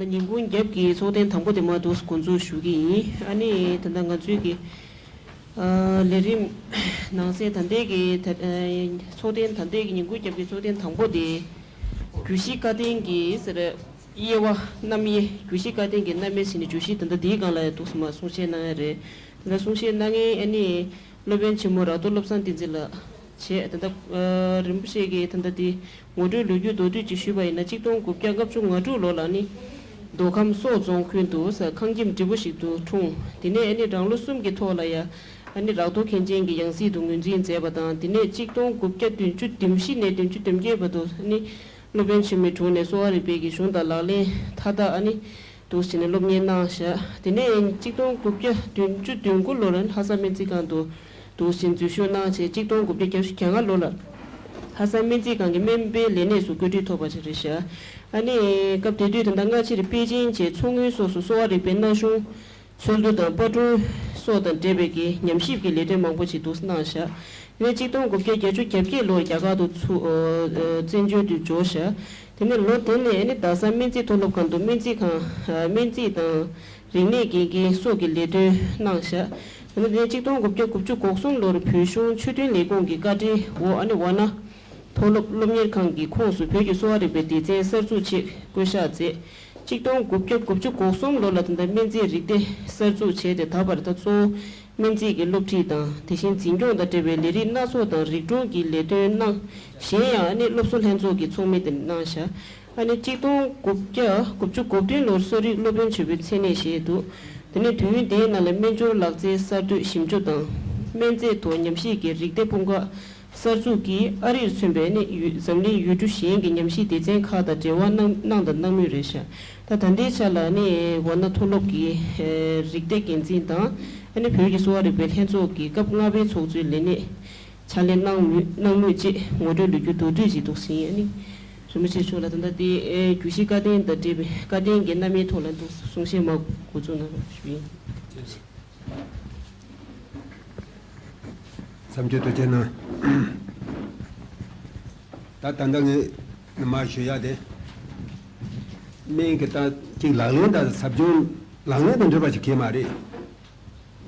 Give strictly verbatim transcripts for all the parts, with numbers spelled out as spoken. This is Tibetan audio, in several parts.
ཉིན་གུང་རྒྱབ་ཀྱི་ཚོགས་ཐེངས་དང་པོ་དེ་མར་འདུག་འགོ་འཛུགས་ཞུ་གི་ཡིན། ཨ་ནི་ད་ལྟ་ང་ཚོའི་གི་ཨ་ལས་རིམ་ནང་གསེས་ད་ལྟའི་གི་ད་ཨ་ཚོགས་ཐེངས་ད་ལྟའི་གི་ཉིན་གུང་རྒྱབ་ཀྱི་ཚོགས་ཐེངས་དང་པོ་དེ་རྒྱུད་བཞི་བཀའ་བསྟན་གྱི་ཟེར་དབྱེ་བ་རྣམ་དབྱེ། རྒྱུད་བཞི་བཀའ་བསྟན་གྱི་རྣམ་དབྱེ་ཟེར་ནས་རྒྱུད་བཞི་ད་ལྟ་འདིའི་སྒང་ལ་འདུག་སེ་མར་གསུང་བཤད་གནང་ཡ་རེད། ད་ལྟ་གསུང་བཤད་གནང་མཁན་ཨ་ནི་སློབ་དཔོན་ཆེན་མོ་རག་རྡོར་བློ་བཟང་བསྟན་འཛིན་ལགས་བྱས། ད་ལྟ་ཨ་རིན་པོ་ཆེ་གིས་ད་ལྟ་དེ་ངོ་སྤྲོད་ལོ་རྒྱུས་མདོར་བསྡུས་ཅིག་ཞུས་པ་ཡིན་ན། གཅིག་སྟོང་དགུ་བརྒྱ་ལྔ་བཅུ་ང་དྲུག་ལོ་ལ་ནི་མདོ་ཁམས་སོག་རྫོང་ཁུལ་དུ་ས་ཁང་ཁྱིམ་འབྲིང་པོ་ཞིག་ཏུ་འཁྲུངས། དེ་ནས་ཨ་ནི་རང་ལོ་གསུམ་གྱི་ཐོག་ལ་ཡ་ཨ་ནི་རག་རྡོར་མཁན་ཆེན་གྱི་ཡང་སྲིད་དུ་ངོས་འཛིན་མཛད་པ་དང་། དེ་ནས་གཅིག་སྟོང་དགུ་བརྒྱ་བདུན་ཅུ་དོན་བཞི་ནས་བདུན་ཅུ་དོན་བརྒྱད་བར་དུ་ཨ་ནི་སློབ་དཔོན་ཆེན་མོའི་དྲུང་ནས་གསོ་བ་རིག་པའི་གི་གཞུང་དང་ལག་ལེན་མཐའ་དག་ཨ་ནི་འདུག་སེ་བྱས་ནས་སློབ་གཉེར་གནང་བཞག་དེ་ནས་གཅིག་སྟོང་དགུ་བརྒྱ་བདུན་ཅུ་དོན་དགུ་ལོར་ལྷ་ས་སྨན་རྩིས་ཁང་དུ་འདུག་སེ་འཛུལ་ཞུགས་གནང་བྱས། གཅིག་སྟོང་དགུ་བརྒྱ་བརྒྱད་ཅུ་གྱ་ལྔ་ལོ་ལ་ལྷ་ས་སྨན་རྩིས་ཁང་གི་སྨན་པའི་ལས་གནས་སུ་བཀོད་སྒྲིག་ཐོབ་པ་ཞིག་རེད་བཞག་ཨ་ནི་སྐབས་དེ་དུས་ད་ལྟ་སྔ་ཕྱིར་པེ་ཅིན་བཅས་མཚོ་སྔོན་སོགས་སུ་གསོ་བ་རིག་པའི་གནའ་གཞུང་འཚོལ་བསྡུ་དང་པར་སྐྲུན་སོགས་དང་འབྲེལ་བའི་གི་ཉམས་ཞིབ་ཀྱི་ལས་དོན་མང་པོ་ཞིག་འདུག་སེ་གནང་བཞག་དེ་ནས་གཅིག་སྟོང་དགུ་བརྒྱ་བརྒྱད་ཅུ་གྱ་བརྒྱད་ལོར་རྒྱ་གར་དུ་ཚུར་ཨ་ཨ་བཙན་བྱོལ་དུ་འབྱོར་བཞག་དེ་ནས་ལོ་དེ་ནས་ཨ་ནི་རྡ་ས་སྨན་རྩིས་མཐོ་སློབ་ཁང་དུ་སྨན་རྩིས་ཁང་ཨ་སྨན་རྩིས་དང་རིག་གནས་དགེ་རྒན་སོགས་ཀྱི་ལས་དོན་གནང་བཞག་དེ་ནས་དེ་ནས་གཅིག་སྟོང་དགུ་བརྒྱ་དགུ་བཅུ་གོ་གསུམ་ལོར་བོད་གཞུང་ཆོས་དོན་ལས་ཁུངས་ཀྱི་བཀའ་དྲིན་འོག་ཨ་ནི་ཝཱ་ཎ་མཐོ་སློབ་སློབ་གཉེར་ཁང་གི་ཁོངས་སུ་བོད་ཀྱི་གསོ་བ་རིག་པའི་སྡེ་ཚན་གསར་འཛུགས་ཆེད་བསྐོ་གཞག་མཛད། གཅིག་སྟོང་དགུ་བརྒྱ་དགུ་བཅུ་གོ་གསུམ་ལོ་ལ་ད་ལྟ་སྨན་རྩིས་རིག་སྡེ་གསར་འཛུགས་བྱས་ཏེ། ད་བར་ད་གཙོ་བོ་སྨན་རྩིས་ཀྱི་སློབ་ཁྲིད་དང་དེ་བཞིན་འཛིན་སྐྱོང་དང་འབྲེལ་བའི་ལས་རིགས་སྣ་ཚོགས་དང་རིག་སྒྲོམ་གྱི་ལས་དོན་གནང་། གཞན་ཡང་ཨ་ནི་སློབ་གསོ་ལྷན་ཚོགས་ཀྱི་ཚོགས་མི་དེ་གནང་བཞག་ཨ་ནི་གཅིག་སྟོང་དགུ་བརྒྱ་དགུ་བཅུ་གོ་བདུན་ལོར་གསོ་རིག་སློབ་དཔོན་ཆེན་པོའི་མཚན་གནས་བཞེས་འདུག་དེ་ནས་དུས་ཡུན་དེའི་ནང་ལ་སྨན་སྦྱོར་ལག་རྩལ་གསར་གཏོད་ཞིབ་འཇུག་དང་སྨན་རྫས་ཐོག་ཉམས་ཞིབ་ཀྱི་རིག་སྡེ་དཔུང་ཁག་གསར་འཛུགས་ཀྱིས་ཨ་རིར་མཚོན་པའི་ནི་ཡུལ་འཛམ་གླིང་ཡུལ་གྲུ་གཞན་གྱི་ཉམས་ཞིབ་སྡེ་ཚན་ཁག་དང་འབྲེལ་བ་གནང་གནང་དང་གནང་མུས་རེད་ཤག་ད་ད་ལྟའི་ཆ་ལ་ནི་ཝཱ་ཎ་མཐོ་སློབ་ཀྱི་ཨེ་རིག་སྡེ་འགན་འཛིན་དང་ཨ་ནི་བོད་ཀྱི་གསོ་བ་རིག་པའི་ལྷན་ཚོགས་ཀྱི་སྐབས་ལྔ་པའི་ཚོགས་གཙོའི་ལས་གནས་ཕྱག་ལས་གནང་མུས་གནང་མུས་བཅས་ངོ་སྤྲོད་ལོ་རྒྱུས་མདོར་བསྡུས་ཤིག་འདུག་ཟིན། ཨ་ནི་རིན་པོ་ཆེ་མཆོག་ལ་ད་ལྟ་དེ་ཨེ་རྒྱུད་བཞི་བཀའ་བསྟན་དང་འབྲེལ་བའི་བཀའ་བསྟན་གྱི་རྣམ་དབྱེའི་ཐོག་ལ་འདུག་གསུང་བཤད་མར་འགོ་འཛུགས་གནང་རོགས་ཞུ་ཡིན། མཚམས་གཅོད་དུ་བྱས་ན། ད་ད་ལྟ་ངས་མར་ཞུ་ཡ་དེ། སྨན་གྱི་ད་ཅིག་ལག་ལེན་དང་ཟབ་སྦྱོང་ལག་ལེན་དང་འབྲེལ་བ་ཞིག་གས་མ་རེད།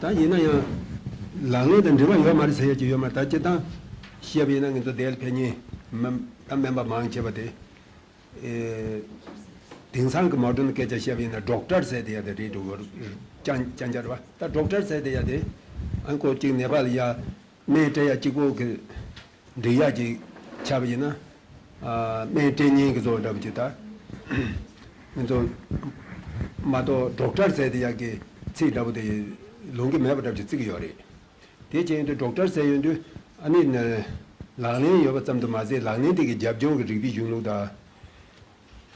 ད་ཡིན་ན་ཡང་ལག་ལེན་དང་འབྲེལ་བ་ཡོད་མ་རེད་ཟེར་ཡ་ཅིག་ཡོད་མ་རེད། ད་སྤྱིར་བཏང་བཤད་པ་ཡིན་ན་ང་ཚོ་འདིར་ཕེབས་མཁན་སྨན་ད་སྨན་པ་མང་ཆེ་བ་དེ། ཨེ། དེང་སང་གི་མོ་ཌན་སྐད་ཆ་བཤད་པ་ཡིན་ན་ཌོག་ཊར་ཟེར་དེ་ཡ་དེ་རེད་འགྲོ་གི་རེད། ཅང་ཅང་ཅར་བ་ད་ཌོག་ཊར་ཟེར་དེ་ཡ་དེ་ཨ་ཁོ་གཅིག་ནེ་པ་ལ་ཡ་སྨན་སྤྲད་ཡ་གཅིག་པོ་གི་འགྲིག་ཡ་གཅིག་ཆགས་པ་ཡིན་ན། ཨ་སྨན་སྤྲད་མཁན་གི་བཟོ་འདྲ་པོ་ཅིག་ད་ང་ཚོ་མ་གཏོགས་ཌོག་ཊར་ཟེར་དེ་ཡ་གི་ཚིག་འདྲ་པོ་དེ་ལོང་གི་མེད་པ་འདྲ་པོ་ཅིག་བརྩི་གི་ཡོད་རེད། དེ་བྱས་ཡོང་དུས་ཌོག་ཊར་ཟེར་ཡོང་དུས་ཨ་ནི་ནི་ལག་ལེན་ཡོད་པ་ཙམ་དུ་མ་ཟད་ལག་ལེན་དེ་གི་རྒྱབ་ལྗོངས་ཀྱི་རིག་པའི་གཞུང་ལུགས་དང་།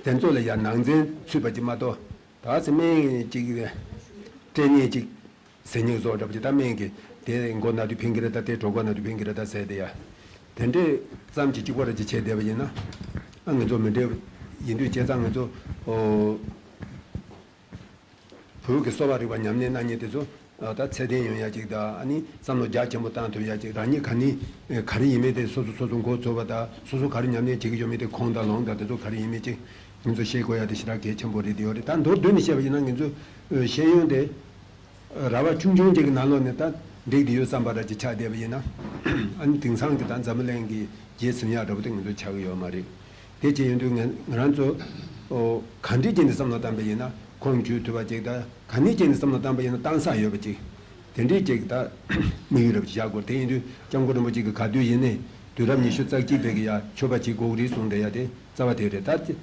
དེ་ཚོ་ལ་ཡང་ནང་འཛིང་ཚུད་པ་ཅིག་མ་གཏོགས་ད་ཚེ་སྨན་ཅིག་སྤྲད་མཁན་ཅིག་ཟེར་མཁན་བཟོ་འདྲ་པོ་ཅིག་ད་སྨན་གྱི་དེ་མགོ་ན་དུས་ཕན་གི་རེད་ད། དེ་གྲོད་ཁོག་ན་དུས་ཕན་གི་རེད་ད་ཟེར་དེ་ཡ། དེ་འདྲས་ཙམ་གྱིས་གཅིག་པ་རེ་ཅིག་བྱས་བསྡད་པ་ཡིན་ན་ཨ་ང་ཚོ་མི་འདྲ་ཡིན་དུས་བྱས་ཙང་ང་ཚོ་ཨོ། བོད་ཀྱི་གསོ་བ་རིག་པ་ཉམས་ལེན་གནང་མཁན་དེ་ཚོ་ད་ཚད་ལྡན་ཡོང་ཡ་ཅིག་དང་ཨ་ནི་བསམ་བློ་རྒྱ་ཆེན་པོ་བཏང་ཐུབ་ཡ་ཅིག་རང་ཉིད་ག་ནི་ག་རེ་ཡིན་མིན་དེ་སོ་སོ་སོ་སོ་མགོ་ཚོས་པ་དང་སོ་སོ་ག་རེ་ཉམས་ལེན་བྱེད་ཀྱི་ཡོད་མེད་དེ་གོང་དང་ལོང་དང་དེ་ཚོ་ག་རེ་ཡིན་མིན་ཅིག་ང་ཚོ་ཤེས་དགོས་ཡ་དེ་ཞེ་དྲག་གལ་ཆེན་པོ་རེད། དེ་ཡོད་རེད། ད་མདོར་བསྡུས་ནས་བཤད་པ་ཡིན་ན་ང་ཚོ་ཤེས་ཡོན་དེ་ར་བ་ཆུང་ཆུང་ཅིག་གི་ནང་ལོགས་ནས་ད་འགྲིག་བསྡད་ཡོད་བསམ་པ་འདྲ་ཅིག་ཆགས་བསྡད་པ་ཡིན་ན་ཨ་ནི་དེང་སང་གི་ད་འཛམ་བུ་གླིང་གི་རྗེས་ཟིན་ཡག་འདྲ་པོ་དེ་ང་ཚོ་ཆགས་ཀྱི་ཡོད་མ་རེད། དེ་བྱས་ཡོང་དུས་ང་ང་རང་ཚོ་ཨོ་ག་འདྲས་བྱས་ནས་བསམ་བློ་བཏང་པ་ཡིན་ན་ཁོང་ཆུད་ཐུབ་པ་ཅིག་དང་ག་ནས་བྱས་ནས་བསམ་བློ་བཏང་པ་ཡིན་ན་བཏང་ས་ཡོད་པ་ཅིག་དེ་འདྲས་ཅིག་ད་དམིགས་ཡུལ་རབ་ཅིག་བཞག་དགོས། དེ་ཡིན་དུས་སྐྱབས་མགོན་རིན་པོ་ཆེ་གི་ག་དུས་ཡིན་ནའི་དུས་རབས་ཉི་ཤུ་རྩ་གཅིག་པའི་གི་ཡ་ཆོས་པ་བྱེད་དགོས་ཀྱི་རེད་གསུངས་བསྡད་ཡ་དེ་རྩ་བ་དེ་རེད། ད་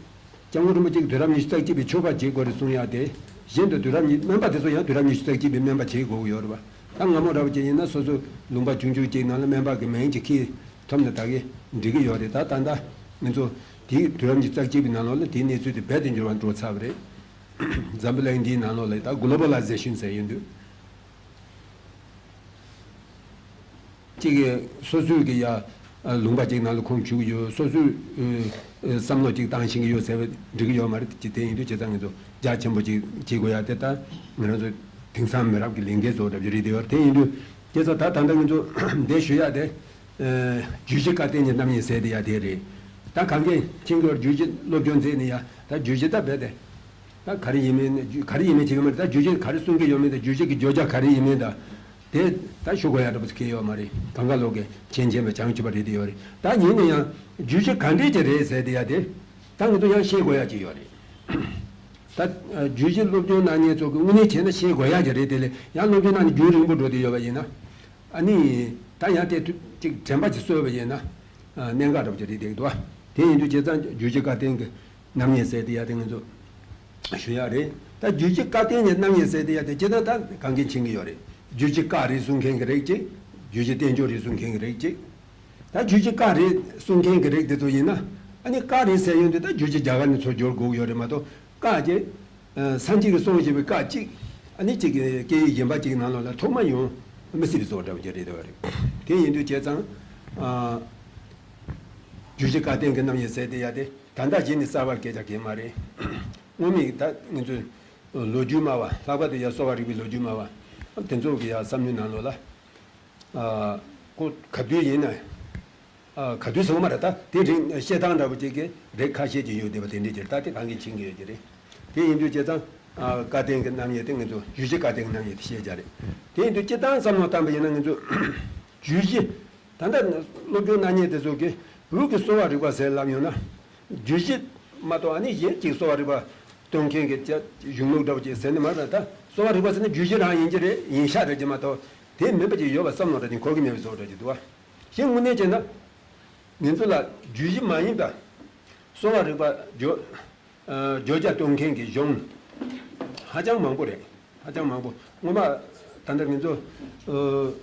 སྐྱབས་མགོན་རིན་པོ་ཆེ་གི་དུས་རབས་ཉི་ཤུ་རྩ་གཅིག་པའི་ཆོས་པ་བྱེད་དགོས་རེད་གསུངས་ཡ་དེ་གཞན་དུ་དུས་རབས་ཉི་སྨན་པ་དེ་ཚོ་ཡང་དུས་རབས་ཉི་ཤུ་རྩ་གཅིག་པའི་སྨན་པ་བྱེད་དགོས་ཀྱི་ཡོད་རེད་པ། ད་སྔ་མོ་རབ་ཅིག་ཡིན་ན་སོ་སོ་ལུང་པ་ཆུང་ཆུང་ཅིག་ནང་ལ་སྨན་པ་གི་མིང་ཅིག་ཁྱེར་ཐུབ་ན་ད་གི་འགྲིག་གི་ཡོད་རེད། ད་ད་ལྟ་ང་ཚོ་དེའི་དུས་རབས་ཉི་ཤུ་རྩ་གཅིག་པའི་ནང་ལོགས་ལ་དེའི་གནས་ཚུལ་དེ་རྦད་དེ་འགྱུར་བ་འགྲོ་ཚར་བ་རེད། འཛམ་བུ་གླིང་འདིའི་ནང་ལོགས་ལ་ད་གོ་ལོ་བ་ལའི་ཟེ་ཤན་ཟེར་ཡོང་དུས། གཅིག་གིས་སོ་སོའི་གི་ཡ་ལུང་པ་གཅིག་ནང་ལ་ཁོང་བཞུགས་ཡོད། སོ་སོའི་བསམ་བློ་གཅིག་བཏང་ཤེས་ཀྱི་ཡོད་ཟེར་བ་འགྲིག་གི་ཡོད་མ་རེད། ཅི་དེ་ཡིན་དུས་བྱས་ཙང་ང་ཚོ་རྒྱ་ཆེན་པོ་གཅིག་བྱེད་དགོས་ཡ་དེ་ད་ང་རང་ཚོ་དེང་སང་མི་རབས་ཀྱི་ལས་འགན་བཟོ་འདྲ་ཞིག་རེད། དེ་ཡོད་དེ་ཡིན་དུས་བྱས་ཙང་ད་ད་ལྟ་ང་ཚོ་འདི་ཞུ་ཡ་དེ་རྒྱུད་བཞི་བཀའ་བསྟན་གྱི་རྣམ་དབྱེ་ཟེར་དེ་ཡ་དེ་རེད། ད་གང་གས་ཁྱེད་ཚོར་རྒྱུད་བཞི་སློབ་སྦྱོང་མཛད་ནས་ཡ་ད་རྒྱུད་བཞི་ད་རྦད་དེ། ད་ག་རེ་ཡིན་མིན་ག་རེ་ཡིན་མིན་བྱེད་ཀྱི་མ་རེད། ད་རྒྱུད་བཞི་ག་རེ་གསུང་གི་ཡོད་མིན་དང་རྒྱུད་བཞི་གི་བརྗོད་བྱ་ག་རེ་ཡིན་མིན་དང་། དེ་ད་ཞུ་དགོས་ཡ་འདྲ་པོ་ཞིག་ཡོད་མ་རེད། གང་ག་ལོག་གི་མཁྱེན་མཁྱེན་པ་བྱང་ཆུབ་པ་རེད་དེ་ཡོད་རེད། ད་ཡིན་ན་ཡང་རྒྱུད་བཞི་ག་འདྲས་ཀྱི་རེད་ཟེར་དེ་ཡ་དེ་ད་ང་ཚོ་ཡང་ཤེས་དགོས་ཡ་ཅིག་ཡོད་རེད། ད་རྒྱུད་བཞི་སློབ་སྦྱོང་གནང་མཁན་ཚོ་གི་དངོས་གནས་བྱས་ན་ཤེས་དགོས་ཡ་ཅིག་རེད། དེ་ལས་ཡང་སློབ་སྦྱོང་གནང་ནས་རྒྱུན་རིང་པོ་འགྲོ་དེ་ཡོད་པ་ཡིན་ན། ཨ་ནི་ད་ཡང་དེ་དུས་ཅིག་དྲན་པ་ཅིག་གསོས་པ་ཡིན་ན། གནད་འགག་འདྲ་པོ་ཅིག་རེད་དེ་འདུག་དེ་ཡིན་དུས་བྱས་ཙང་རྒྱུད་བཞི་བཀའ་བསྟན་གྱི་རྣམ་དབྱེ་ཟེར་དེ་ཡ་དེ་ང་ཚོ་ཞུ་ཡ་རེད། ད་རྒྱུད་བཞི་བཀའ་བསྟན་གྱི་རྣམ་དབྱེ་ཟེར་དེ་ཡ་དེ་སྤྱིར་བཏང་ད་གང་གིན་ཕྱིན་གྱི་ཡོད་རེད། རྒྱུད་བཞི་བཀའ་རེད་གསུང་མཁན་གྱི་རིགས་གཅིག་རྒྱུད་བཞི་བསྟན་བཅོས་རེད་གསུང་མཁན་གྱི་རིགས་གཅིག་ད་རྒྱུད་བཞི་བཀའ་རེད་གསུང་མཁན་གྱི་རིགས་དེ་ཚོ་ཡིན་ན། ཨ་ནི་བཀའ་རེད་ཟེར་ཡོང་དུས་ད་རྒྱུད་བཞི་རྒྱ་གར་ནས་ཚུར་སྦྱོར་དགོས་ཀྱི་ཡོད་རེད་མ་གཏོགས། བཀའ་ཅིག་སངས་རྒྱས་ཀྱིས་གསུངས་བཞག་པའི་བཀའ་གཅིག་ཨ་ནི་གཅིག་གི་སྐད་ཡིག་གཞན་པ་གཅིག་ནང་ལོགས་ལ་ཐོག་མ་ཡོང་མི་སྲིད་པའི་བཟོ་འདྲ་བོ་ཅིག་རེད་འདུག་བ་རེད། དེ་ཡིན་དུས་བྱས་ཙང་། ཨ། རྒྱུད་བཞི་བཀའ་བསྟན་གྱི་རྣམ་དབྱེ་ཟེར་དེ་ཡ་དེ་ད་ལྟ་གཞི་ནས་གསར་པ་སྐད་ཆ་གང་ཡང་མ་རེད། སྔོན་མའི་ད་ང་ཚོའི་ལོ་རྒྱུས་སྨྲ་བ། ལྷག་པར་དུ་ཡ་གསོ་བ་རིག་པའི་ལོ་རྒྱུས་སྨྲ་བ་དེ་ཚོ་གི་ཡ་བསམ་བློའི་ནང་ལོགས་ལ། ཨ། ཁོ་ག་དུས་ཡིན་ན། ཨ། ག་དུས་སོང་མ་རེད། ད་དེ་རིང་བཤད་སྟངས་འདྲ་པོ་ཅིག་གི་རིགས་ཁ་ཤས་ཅིག་ཡོད་བསྡད་པ་དེ་འདྲས་ཀྱི་ད་དེ་གང་གིན་ཕྱིན་གྱི་ཡོད་ཀྱི་རེད། དེ་ཡིན་དུས་བྱས་ཙང་། ཨ། བཀའ་བསྟན་གྱི་རྣམ་དབྱེ་དེ་ང་ཚོ་རྒྱུད་བཞི་བཀའ་བསྟན་གྱི་རྣམ་དབྱེ་དེ་བཤད་བྱ་རེད། དེ་ཡིན་དུས་སྤྱིར་བཏང་བསམ་བློ་བཏང་པ་ཡིན་ན་ང་ཚོ་རྒྱུད་བཞི། ད་ལྟ་སློབ་སྦྱོང་གནང་མཁན་དེ་ཚོ་གིས་བོད་ཀྱི་གསོ་བ་རིག་པ་ཟེར་ལབ་ཡོང་ན། རྒྱུད་བཞི་མ་གཏོགས་ཨ་ནི་གཞན་གཅིག་གསོ་བ་རིག་པ་སྟོན་མཁན་གྱི་གཞུང་ལུགས་འདྲ་པོ་ཅིག་ཟེར་ནི་མ་རེད། ད་གསོ་བ་རིག་པ་ཟེར་ན་རྒྱུད་བཞི་རང་ཡིན་གྱི་རེད། ཡིན་ཤག་རེད་ཀྱི་མ་གཏོགས་དེ་མིན་པ་ཅིག་ཡོད་པ་བསམ་བློ་འདྲ་ཅིག་འཁོར་གྱི་མེད་པའི་བཟོ་འདྲ་ཅིག་འདུག་བ། གཞན་དངོས་གནས་བྱས་ན། ང་ཚོ་ལ་རྒྱུད་བཞི་མ་ཡིན་པ། གསོ་བ་རིག་པ་བརྗོད། ཨ། བརྗོད་བྱ་སྟོན་མཁན་གྱི་གཞུང་ཧ་ཅང་མང་པོ་རེད། ཧ་ཅང་མང་པོ། སྔོན་མ་ད་ལྟ་ང་ཚོ། ཨ།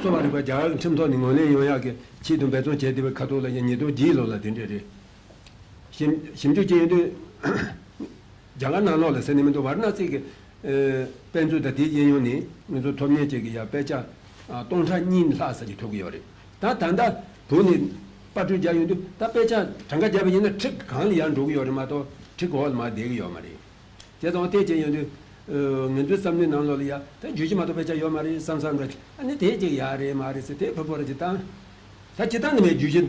གསོ་བ་རིག་པ་རྒྱ་གར་གྱི་ཁྲིམས་ཐོག་ནས་ངོས་ལེན་ཡོང་ཡག་གི་ཆེད་དུ་འབད་བརྩོན་བྱས་བསྡད་པའི་ཁ་ཐོག་ལ་ཡང་ཉིས་སྟོང་བརྒྱད་ལོ་ལ་དེ་འདྲས་རེད། ཞིབ་ཞིབ་འཇུག་བྱས་ཡོང་དུས། རྒྱ་གར་ནང་ལོགས་ལ་ཟེར་ནས་མི་འདུག་ཝཱ་ར་ཎ་སི་གི། ཨ། དཔེ་མཛོད་དང་དེའི་གཡས་གཡོན་ནས་ང་ཚོ་ཐོབ་མཁན་ཅིག་གི་ཡ་དཔེ་ཆ། ཨ། སྟོང་ཕྲག་གཉིས་ལྷག་ཙམ་ཅིག་ཐོབ་ཀྱི་ཡོད་རེད། ད་ད་ལྟ་བོད་ནས་པར་སྐྲུན་རྒྱག་ཡོང་དུས་ད་དཔེ་ཆ་གྲངས་ཀ་བརྒྱབ་པ་ཡིན་ན་ཁྲི་གང་ལ་ཡར་འགྲོ་གི་ཡོད་རེད་མ་གཏོགས་ཁྲི་གོ་བ་ལ་མར་བསྡད་ཀྱི་ཡོད་མ་རེད། བྱས་ཙང་དེ་བྱས་ཡོང་དུས། ཨ། ང་ཚོའི་བསམ་བློའི་ནང་ལོགས་ལ་ཡ་ད་རྒྱུད་བཞི་མ་གཏོགས་དཔེ་ཆ་ཡོད་མ་རེད་བསམ་བསམ་འདྲ། ཨ་ནི་དེ་ཅིག་ཡག་རེད་མ་རེད་ཟེར་དེ་ཕུར་ཕུར་ཅིག་བཏང་། ད་སྤྱིར་བཏང་ནས་མེད་རྒྱུད་ཆེན།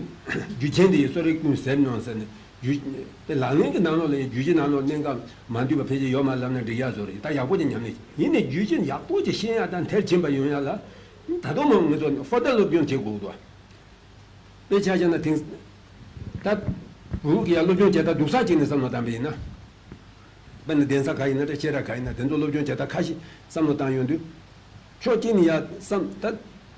རྒྱུད་ཆེན་དེ་ཡི་གསོ་རིག་ཀུན་ཟེར་མྱོང་ཟེར་ནས་རྒྱུད་དེ་ལག་ལེན་གྱི་ནང་ལོགས་ལ་ཡང་རྒྱུད་བཞི་ནང་ལོགས་གནད་འགག་མ་འདུས་པ་ཕལ་ཆེར་ཡོད་མ་ལབ་ན་འགྲིག་ཡག་བཟོ་རེད། ད་ཡག་པོ་ཅིག་ཉམས་ལེན་ཡིན་ནས་རྒྱུད་བཞི་ཡག་པོ་ཅིག་ཤེས་ཡག་དང་མཐར་ཕྱིན་པ་ཡོང་ཡག་ལ་ད་དུང་མང་ང་ཚོ་ཧྥོར་ཐར་སློབ་སྦྱོང་བྱེད་དགོས་འདུག་དཔེ་ཆ་བཞག་ན་དེང་ད་བོད་ཀྱི་ཡ་སློབ་སྦྱོང་བྱེད་སྟངས་སྡུག་ས་ཅིག་ནས་བསམ་བློ་བཏང་པ་ཡིན་ན། དཔེར་ན་གདན་ས་ག་ཡིན་ན་འདྲ་བཤད་གྲྭ་ག་ཡིན་ན་དེ་ཚོ་སློབ་སྦྱོང་བྱེད་སྟངས་ཁ་ཤས་བསམ་བློ་བཏང་ཡོང་དུས། ཕྱོགས་གཅིག་ནས་ཡ་བསམ་ད་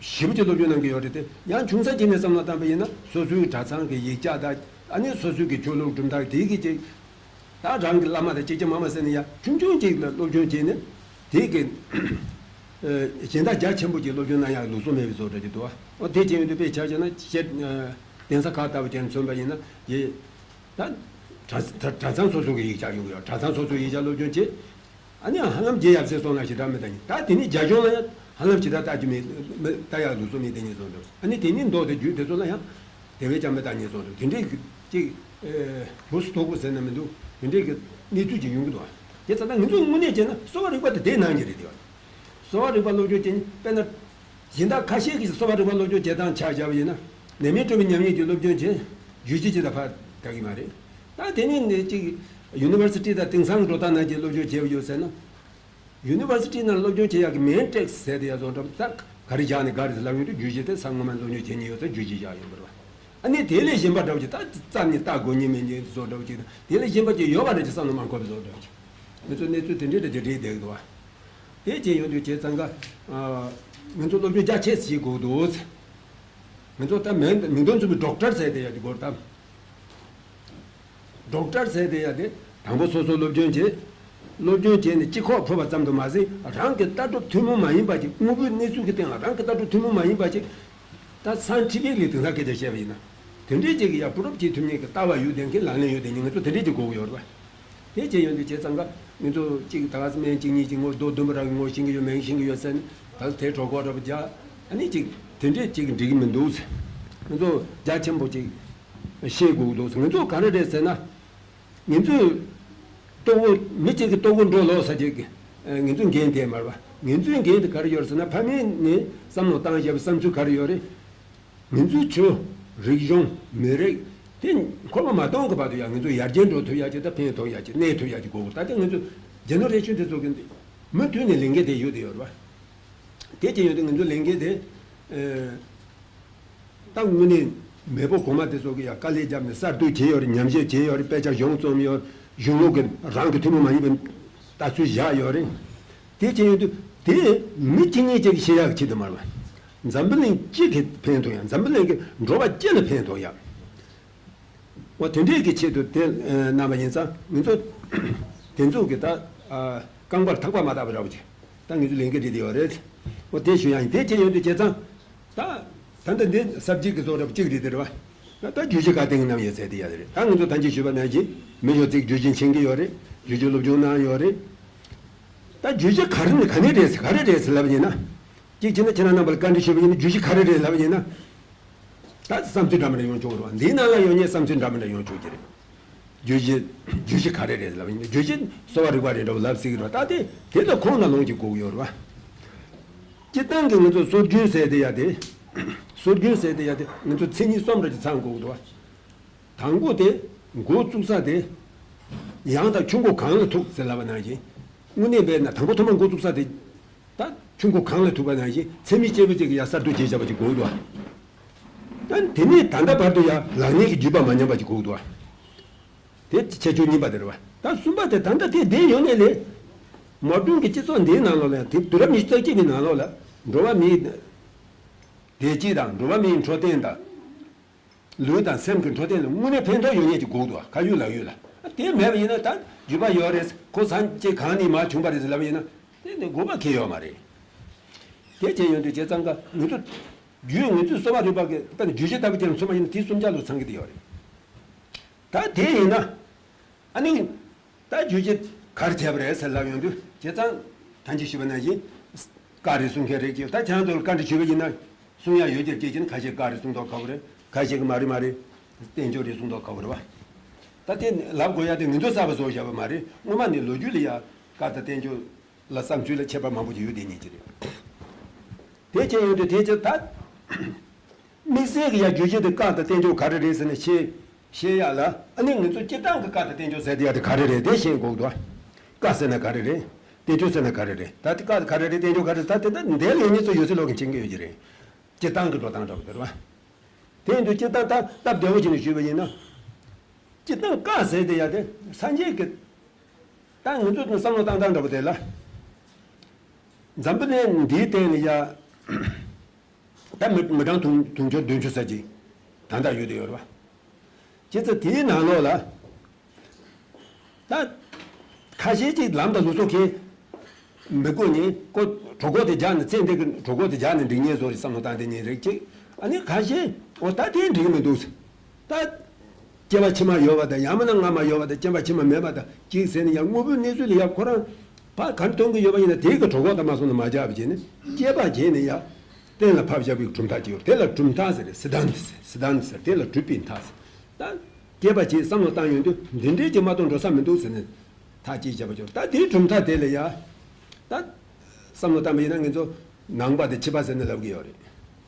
ཞེ་པོ་ཅིག་སློབ་སྦྱོང་གནང་གི་ཡོད་རེད་དེ། ཡང་ཆུང་ས་གཅིག་ནས་བསམ་བློ་བཏང་པ་ཡིན་ན་སོ་སོའི་གྲྭ་ཚང་གི་ཡིག་ཆ་དང་ཨ་ནི་སོ་སོའི་གི་ཆོས་ལུགས་གྲུབ་མཐའ་དེའི་གི་ཅིག་ད་རང་གི་བླ་མ་དང་གཅིག་རྐྱང་མ་མ་ཟེར་ནས་ཡ་ཆུང་ཆུང་ཅིག་ལ་སློབ་སྦྱོང་བྱས་ནས་དེ་གི་ཨ་གཞན་དག་རྒྱ་ཆེན་པོ་ཅིག་སློབ་སྦྱོང་གནང་ཡག་ལུགས་སྲོལ་མེད་པའི་བཟོ་འདྲ་ཅིག་འདུག་ཨ། འོ་དེ་བྱས་ཡོང་དུས་དཔེ་ཆ་བཞག་ན་བཤད་ཨ་གདན་ས་ཁག་ལྟ་བུ་ཅན་མཚོན་པ་ཡིན་ན་ཡེ། ད་གྲྭ་གྲྭ་གྲྭ་ཚང་སོ་སོ་གི་ཡིག་ཆ་ཡོང་གི་ཡོད། གྲྭ་ཚང་སོ་སོའི་ཡིག་ཆ་སློབ་སྦྱོང་བྱེད། ཨ་ནི་ཧ་ལམ་རྗེ་ཡབ་སྲས་སོང་ན་ཞེ་དྲག་མེད་ད་ནི་ད་དེ་ནི་རྒྱ་གཞུང་ལ་ཡང་ཧ་ལམ་ཞེ་དྲག་ལྟ་རྒྱུ་མེད། མེད་ལྟ་ཡག་ལུགས་སྲོལ་མེད་དེ་ཉིད་སོང་འགྲོ། ཨ་ནི་དེ་ནི་མདོ་དང་རྒྱུད་དེ་ཚོ་ལ་ཡང་དེ་བས་ཀྱང་མེད་ད་ཉིད་སོང་འགྲོ། དེ་འདྲའི་གི་ཅིག་ཨེ་བུ་སུ་ཐོག་པོ་ཟེར་ན་མི་འདུག་དེ་འདྲའི་གི་གནས་ཚུལ་ཅིག་ཡོང་གི་འདུག་དེ་ཙམ་ད་ང་ཚོས་དངོས་གནས་བྱས་ན་གསོ་བ་རིག་པ་དེ་དེའི་ནང་གི་རེད་དེ། གསོ་བ་རིག་པ་སློབ་སྦྱོང་བྱེད་ནི་དཔེར་ན། གཞན་དག་ཁ་ཤས་ཀྱིས་གསོ་བ་རིག་པ་སློབ་སྦྱོང་བྱེད་སྟངས་ཆ་བཞག་པ་ཡིན་ན། ནད་མེད་སྤྲོས་པའི་ཉམས་ལེན་གྱི་སློབ་སྦྱོང་བྱེད། རྒྱུད་བཞི་ཅིག་དང་ཕར་བསྡད་ཀྱི་མ་རེད། ད་དེ་ནས་ནི་ཅིག་ཡུ་ནི་ཝར་སི་ཊི་དང་དེང་སང་འགྲོ་སྟངས་ནང་གི་སློབ་སྦྱོང་བྱས་པ་ཡོད་ཟེར་ན། ཡུ་ནི་ཝར་སི་ཊི་ནང་སློབ་སྦྱོང་བྱེད་ཡག་གི་མེན་ཊེག་ཟེར་དེ་ཡ་བཟོ་འདྲ་ད་ག་རེ་བཞག་ནས་ག་རེ་ཟེར་ལབ་ཡོང་དུས་རྒྱུད་བཞི་དེ་ས་སྔོན་མ་སློབ་སྦྱོང་བྱེད་མྱོང་ཡོད་ཚད་རྒྱུད་བཞི་བཞག་ཡོང་བ་རེད་བ། ཨ་ནི་དེ་ལས་གཞན་པ་འདྲ་བོ་ཅིག་ད་རྩ་ནས་ལྟ་དགོས་ཉེན་མེད་ཉེན་བཟོ་འདྲ་བོ་ཅིག་དང་དེ་ལས་གཞན་པ་ཅིག་ཡོད་པ་རེད་ཅེས་བསམ་བློ་མ་འཁོར་བ་བཟོ་འདྲ་བོ་ཅིག་ང་ཚོ་གནས་ཚུལ་དེ་འདྲའི་འདྲ་ཅིག་རེད་བསྡད་ཀྱི་འདུག་བ། དེ་བྱས་ཡོང་དུས་བྱས་ཙང་ཀ། ང་ཚོ་སློབ་སྦྱོང་རྒྱ་ཆེ་ཞིག་དགོས་འདུག་ང་ཚོ་ད་མིང་མིང་དོན་མཚུངས་པའི་ཌོག་ཊར་ཟེར་དེ་ཡ་དེ་དགོས་ད། ཌོག་ཊར་ཟེར་དེ་ཡ་དེ་དང་པོ་སོ་སོ་སློབ་སྦྱོང་བྱེད། སློབ་སྦྱོང་བྱས་ནས་སྤྱི་ཁོག་ཕུབ་པ་ཙམ་དུ་མ་ཟད་རང་གི་ལྟ་གྲུབ་ཐུན་མོང་མ་ཡིན་པ་ཅིག་དངོས་པོའི་གནས་ཚུལ་གྱི་སྟེང་ལ་རང་གི་ལྟ་གྲུབ་ཐུན་མོང་མ་ཡིན་པ་ཅིག་ད་སའེན་ཊི་ཕིག་ལི་དེང་སང་སྐད་ཆ་བཤད་པ་ཡིན་ན། དེ་འདྲའི་ཅིག་གི་ཡ་པུ་རུབ་བྱེད་ཐུབ་མཁན་གྱི་ལྟ་བ་ཡོད་བསྡད་མཁན་ལག་ལེན་ཡོད་བསྡད་མཁན་ང་ཚོ་དེ་འདྲའི་ཅིག་དགོས་ཀྱི་ཡོད་རེད་པ། དེ་བྱས་ཡོང་དུས་བྱས་ཙང་ཀ་ང་ཚོ་ཅིག་ད་ག་སེ་སྨན་གཅིག་གཉིས་ཀྱི་ངོ་རྡོ་བདུན་པ་རང་གི་ངོ་ཤེས་ཀྱི་ཡོད་མེད་ཤེས་ཀྱི་ཡོད་ཟེར་ནས་ད་ག་སེ་དེ་གྲོད་ཁོག་འདྲ་པོ་རྒྱག་ཨ་ནི་ཅིག་དེ་འདྲས་ཅིག་འགྲིག་གི་མི་འདུག་ང་ཚོ་རྒྱ་ཆེན་པོ་ཅིག་ཤེས་དགོས་ཀྱི་འདུག་ང་ཚོ་ག་རེ་རེད་ཟེར་ན། ང་ཚོས་ལྟོ་གོས་མི་གཅིག་གི་ལྟོ་གོས་འགྲོ་ལོག་ས་ཅིག་ང་ཚོའི་འགན་དེ་མ་རེད་པ། ང་ཚོའི་འགན་དེ་ག་རེ་ཡོད་ཟེར་ན་ཕ་མེས་ནས་བསམ་བློ་བཏང་བཞག་པའི་བསམ་ཚུལ་ག་རེ་ཡོད་རེད། ང་ཚོའི་ཆོས། རིག་གཞུང་། མི་རིགས། དེ་འཁོར་བ་མ་སྟོངས་ཀྱི་བར་དུ་ཡང་ང་ཚོ་ཡར་རྒྱས་འགྲོ་ཐུབ་ཡག་ཅིག་དང་ཕན་ཐོགས་ཡག་ཅིག་གནས་ཐུབ་ཡག་ཅིག་དགོས་དགོས། ད་ལྟ་ང་ཚོ་རྒྱ་ནག་རེ་ཆུང་དེ་ཚོ་གི་མུ་མཐུད་ནས་ལས་འགན་དེ་ཡོད་དེ་ཡོད་རེད་བ། དེ་ཅི་ཡོད་དེ་ང་ཚོ་ལས་འགན་དེ། ད་དངོས་གནས་མེས་པོ་གོང་མ་དེ་ཚོ་གི་ཡང་དཀའ་ལས་བརྒྱབ་ནས་གསར་གཏོད་བྱས་ཡོད་རེད། ཉམས་ཞིབ་བྱས་ཡོད་རེད། དཔེ་ཆ་གཞུང་རྩོམ་ཡོད། གཞུང་ལུགས་ཀྱི་རང་གི་ཐུན་མོང་མ་ཡིན་པའི་ལྟ་ཚུལ་བཞག་ཡོད་རེད། དེ་ཅི་ཡོད་དུས་དེ་མི་གཅིག་གཉིས་ཅིག་གིས་ཤེས་ཡག་གི་ཆེད་དུ་མ་རེད་བ། འཛམ་བུ་གླིང་སྤྱི་གི་ཕན་ཐོགས་ཡག་འཛམ་བུ་གླིང་གི་འགྲོ་བ་སྤྱི་ལ་ཕན་ཐོགས་ཡག་འོ་དེ་འདྲས་ཀྱི་ཆེད་དུ་དེ་གནང་བ་ཡིན་ཙང་ང་ཚོ་དེ་ཚོ་གི་ད་རྐང་པར་ཐག་པ་མ་བཏགས་པ་ར་བ་ཅིག་ད་ང་ཚོ་ལས་འགན་འདི་དེ་ཡོད་རེད། འོ་དེ་ཞུ་ཡག་ཡིན། དེ་ཅི་ཡོད་དུས་བྱས་ཙང་། ད། ད་ལྟ་འདི་ས་བཅད་ཀྱི་བཟོ་འདྲ་པོ་གཅིག་རེད་དེ་རེད་བ། ད་ད་བརྗོད་གཞི་ག་སྟེང་གནང་ཡོད་ཚད་དེ་ཡ་རེད། ད་ང་ཚོ་ད་ཅི་ཞུས་པ་ནང་བཞིན་མི་ཡོད་ཚད་བརྗོད་གཞི་མཁྱེན་གྱི་ཡོད་རེད། བརྗོད་གཞི་སློབ་སྦྱོང་གནང་ཡོད་རེད། ད་བརྗོད་གཞི་ག་རེ་ནས་ག་ནས་རེད་ཟེར་ག་རེ་རེད་ཟེར་ལབ་ཡིན་ན། གཅིག་བྱས་ན་ཁྱེད་རང་རྣམ་པ་ལ་བཀའ་འདྲི་ཞུས་པ་ཡིན་ན་བརྗོད་གཞི་ག་རེ་རེད་ལབ་ཡིན་ན། ད་བསམ་ཚུལ་འདྲ་མི་འདྲ་ཡོང་ཆོག་རེད་བ། འདིའི་ནང་ལ་ཡོད་ངེས་བསམ་ཚུལ་འདྲ་མི་འདྲ་ཡོང་ཆོག་གི་རེད། བརྗོད་གཞི། བརྗོད་གཞི་ག་རེ་རེད་ལབ་ཡིན་ན་བརྗོད་གཞི་གསོ་བ་རིག་པ་རེད་འདྲ་བོ་ལབ་སྲིད་ཀྱི་རེད་བ། ད་དེ་དེ་ལ་ཁོང་ལ་ལོངས་ཀྱི་དགོས་ཀྱི་ཡོད་རེད་བ། སྤྱིར་བཏང་གི་ང་ཚོ་སྲོལ་རྒྱུན་ཟེར་དེ་ཡ་དེ། སྲོལ་རྒྱུན་ཟེར་དེ་ཡ་དེ་ང་ཚོ་མཚན་ཉིད་གསུམ་རེ་ཅིག་ཚང་དགོས་ཀྱི་འདུག་བ། དང་པོ་དེ། འགོ་བཙུགས་ས་དེ། ཡང་དང་ཆུ་མགོ་གངས་ལ་ཐུག་ཟེར་ལབ་པ་ནང་བཞིན། དངོས་གནས་དཔེར་ན་དང་པོ་ཐོག་མར་འགོ་བཙུགས་ས་དེ། ད་ཆུ་མགོ་གངས་ལ་ཐུག་པ་ནང་བཞིན་ཚད་མའི་སྐྱེས་བུ་གཅིག་གིས་ཡ་གསར་གཏོད་བྱེད་བྱ་བ་ཅིག་དགོས་འདུག་བ། ད་དེ་ནས་ད་ལྟ་བར་དུ་ཡ་ལག་ཉེས་ཀྱི་བརྒྱུད་པ་མ་ཉམས་པ་ཅིག་དགོས་འདུག་བ། དེ་ཁྱད་ཆོས་གཉིས་པ་དེ་རེད་བ། ད་གསུམ་པ་དེ་ད་ལྟ་དེ་བསྡད་ཡོད་ནས་ལས། མོ་ཌུན་གྱི་སྤྱི་ཚོགས་འདིའི་ནང་ལོགས་ལ་དེ་དུས་རབས་ཉི་ཤུ་རྩ་གཅིག་གི་ནང་ལོགས་ལ་འགྲོ་བ་མིའི་བདེ་སྐྱིད་དང་འགྲོ་བ་མིའི་འཕྲོད་བསྟེན་དང་། ལུས་དང་སེམས་ཀྱི་འཕྲོད་བསྟེན་ལ་དངོས་གནས་ཕན་ཐོགས་ཡོད་ངེས་ཀྱི་དགོས་འདུག་བ། ཁ་ཡོད་ལག་ཡོད་ལ། དེ་མེད་པ་ཡིན་ན་ད་རྒྱུས་པ་ཡོད་རེད། ཁོ་སངས་རྒྱས་གང་ནས་མར་བྱུང་བ་རེད་ཟེར་ལབ་པ་ཡིན་ན། དེ་ནི་དགོས་པ་གང་ཡོད་མ་རེད། དེ་བྱས་ཡོང་དུས་བྱས་ཙང་ཀ་ང་ཚོ། རྒྱུས་ང་ཚོས་གསོ་བ་རིག་པ་གི་དཔེར་ན་རྒྱུད་བཞི་ལྟ་བུ་ཅན་མཚོན་པ་ཡིན་ན་དེ་གསུམ་ཆ་ལོ་ཚང་གི་དེ་ཡོད་རེད། ད་དེ་ཡིན་ན། ཨ་ནི། ད་རྒྱུད་བཞི་ག་རེ་བྱས་པ་རེད་ཟེར་ལབ་ཡོང་དུས་བྱས་ཙང་། ད་ཅི་ཞུས་པ་ནང་བཞིན། བཀའ་རེད་གསུང་མཁན་རེད་ཀྱི། ད་ཁྱེད་རང་ཚོ་ལ་བཀའ་འདྲི་ཞུས་པ་ཡིན་ན། གསུང་ཡག་ཡོད་ཀྱི་རེད་ཀྱི་ཁ་ཤས་བཀའ་རེད་གསུང་མདོག་ཁ་པོ་རེད། ཁ་ཤས་ཀྱི་མ་རེད་མ་རེད། བསྟན་བཅོས་རེད་གསུང་མདོག་ཁ་པོ་རེད་བ། ད་དེ་ལབ་དགོས་ཡ་དེ་ང་ཚོ་གསར་པ་བཟོ་བཞག་པ་མ་རེད། སྔོན་མ་ནས་ལོ་རྒྱུས་ལ་ཡ་བཀའ་དང་བསྟན་བཅོས་ལ་བསམ་ཚུལ་ལ་ཁྱད་པར་མང་པོ་ཅིག་ཡོད་དེ་ཉིད་ཀྱི་རེད། དེ་ཅི་ཡོད་དེ་དེ་ཅི་ད། དམིགས་བསལ་གྱི་ཡ་རྒྱུད་བཞི་དེ་བཀའ་དང་བསྟན་བཅོས་ག་རེ་རེད་ཟེར་ནས་ཤེས་ཤེས་ཡ་ལ། ཨ་ནི་ང་ཚོ་སྤྱིར་བཏང་གི་བཀའ་དང་བསྟན་བཅོས་ཟེར་དེ་ཡ་དེ་ག་རེ་རེད་དེ་ཤེས་དགོས་འདུག་བཀའ་ཟེར་ན་ག་རེ་རེད། བསྟན་བཅོས་ཟེར་ན་ག་རེ་རེད། ད་དེ་བཀའ་ག་རེ་རེད། བསྟན་བཅོས་ག་རེ་རེད། ད་དེ་ད་འདས་ལོ་ཉིས་ཚོ་ཡོད་ཚད་ལོག་གི་མཁྱེན་གྱི་ཡོད་ཀྱི་རེད། སྤྱིར་བཏང་གི་འགྲོ་སྟངས་འདྲ་པོ་དེ་རེད་བ། དེ་ཡིན་དུས་སྤྱིར་བཏང་ད་སྟབས་བདེ་བོ་བྱས་ནས་ཞུས་པ་ཡིན་ན། སྤྱིར་བཏང་བཀའ་ཟེར་དེ་ཡ་དེ་སངས་རྒྱས་ཀྱི། ད་ང་ཚོ་བསམ་བློ་བཏང་སྟངས་འདྲ་པོ་དེ་ལ། འཛམ་བུ་གླིང་འདིའི་སྟེང་ལ་ཡ། ད་མི་མི་གྲངས་དུང་དུང་ཕྱུར་བདུན་ཅུ་ཙམ་ཅིག་ད་ལྟ་ཡོད་དེ་ཡོད་རེད་བ། བྱས་ཙང་དེའི་ནང་ལོགས་ལ། ད། ཁ་ཤས་ཅིག་ལམ་དང་ལུགས་སྲོལ་གྱི་མི་དགོས་ནི་ཀོ་གྲོད་ཁོག་དེ་རྒྱག་ནས་ཚེ་འདི་གི་གྲོད་ཁོག་དེ་རྒྱག་ནས་འགྲིག་ངེས་བཟོ་རེད་བསམ་བློ་བཏང་དེ་ཉིད་རེད་ཅིག་ཨ་ནི་ཁ་ཤས་འོ་ད་དེ་འགྲིག་མི་འདུག་ད། སྐྱེ་བ་ཕྱི་མ་ཡོད་པ་དང་ཡང་མིན་ན་སྔ་མ་ཡོད་པ་དང་སྐྱེ་བ་ཕྱི་མ་མེད་པ་དང་གཅིག་ཟེར་ནས་ཡང་དངོས་པོའི་གནས་ཚུལ་ལ་ཡང་ཁོ་རང་ཕ་ག་འདྲ་སྟོན་གྱི་ཡོད་པ་ཡིན་ན་དེའི་གི་གྲོད་ཁོག་དང་མ་སོང་ན་མ་རྒྱག་པ་བྱས་ནས་སྐྱེས་པ་བྱས་ནས་ཡང་གཏན་ལ་ཕབ་བཞག་པའི་གྲུབ་མཐའ་ཅིག་ཡོད་རེད། དེ་ལ་གྲུབ་མཐའ་ཟེར་རེད། སི་དཱན་ཏི་ཟེར། སི་དཱན་ཏི་ཟེར། དེ་ལ་གྲུབ་པའི་མཐའ་ཟེར། ད་སྐྱེས་པ་བྱས་བསམ་བློ་བཏང་ཡོང་དུས་འདི་འདྲའི་ཅིག་མ་གཏོགས་འགྲོ་ས་མི་འདུག་ཟེར་ནས་ཐག་གཅིག་བྱས་པ་ཅིག་ཡོད་རེད། ད་དེའི་གྲུབ་མཐའ་དེ་ལ་ཡང་ད་བསམ་བློ་བཏང་པ་ཡིན་ན་ང་ཚོ་ནང་པ་དང་ཕྱི་པ་ཟེར་ནས་ལབ་ཀྱི་ཡོད་རེད།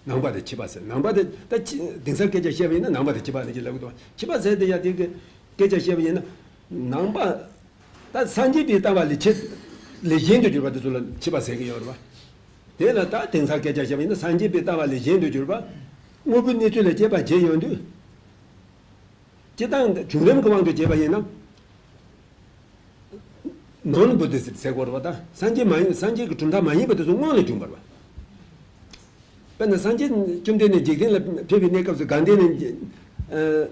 ནང་པ་དང་ཕྱི་པ་ཟེར། ནང་པ་དེ་ད་ཕྱི་དེང་སང་སྐད་ཆ་བཤད་པ་ཡིན་ན་ནང་པ་དང་ཕྱི་པ་ནས་ཅིག་ལབ་ཀྱི་འདུག་ཕྱི་པ་ཟེར་དེ་ཡ་དེ་གི་སྐད་ཆ་བཤད་པ་ཡིན་ན་ནང་པ་ད་སངས་རྒྱས་པའི་ལྟ་བ་ལས་ཆེ་ལས་གཞན་དུ་གྱུར་པ་དེ་ཚོ་ལ་ཕྱི་པ་ཟེར་གྱི་ཡོད་རེད་བ། དེ་ལ་ད་དེང་སང་སྐད་ཆ་བཤད་པ་ཡིན་ན་སངས་རྒྱས་པའི་ལྟ་བ་ལས་གཞན་དུ་གྱུར་པ། དངོས་པོའི་གནས་ཚུལ་ལ་དཔྱད་པ་བྱེད་ཡོང་དུས། སྤྱིར་བཏང་བྱུང་རིམ་གྱི་དབང་དུ་བྱས་པ་ཡིན་ན། ནོན་བུ་དི་ཟེར་དགོས་རེད་བ། ད་སངས་རྒྱས་མ་ཡིན་སངས་རྒྱས་ཀྱི་གྲུབ་མཐའ་མ་ཡིན་པ་དེ་ཚོ་སྔོན་ལ་བྱུང་བ་རེད་བ། དཔེར་ན་སངས་རྒྱས་བཅོམ་ལྡན་འདས་འཇིག་རྟེན་ལ་ཕེབས་པའི་གནས་སྐབས་སུ་དགའ་ལྡན་ནི་ཨ།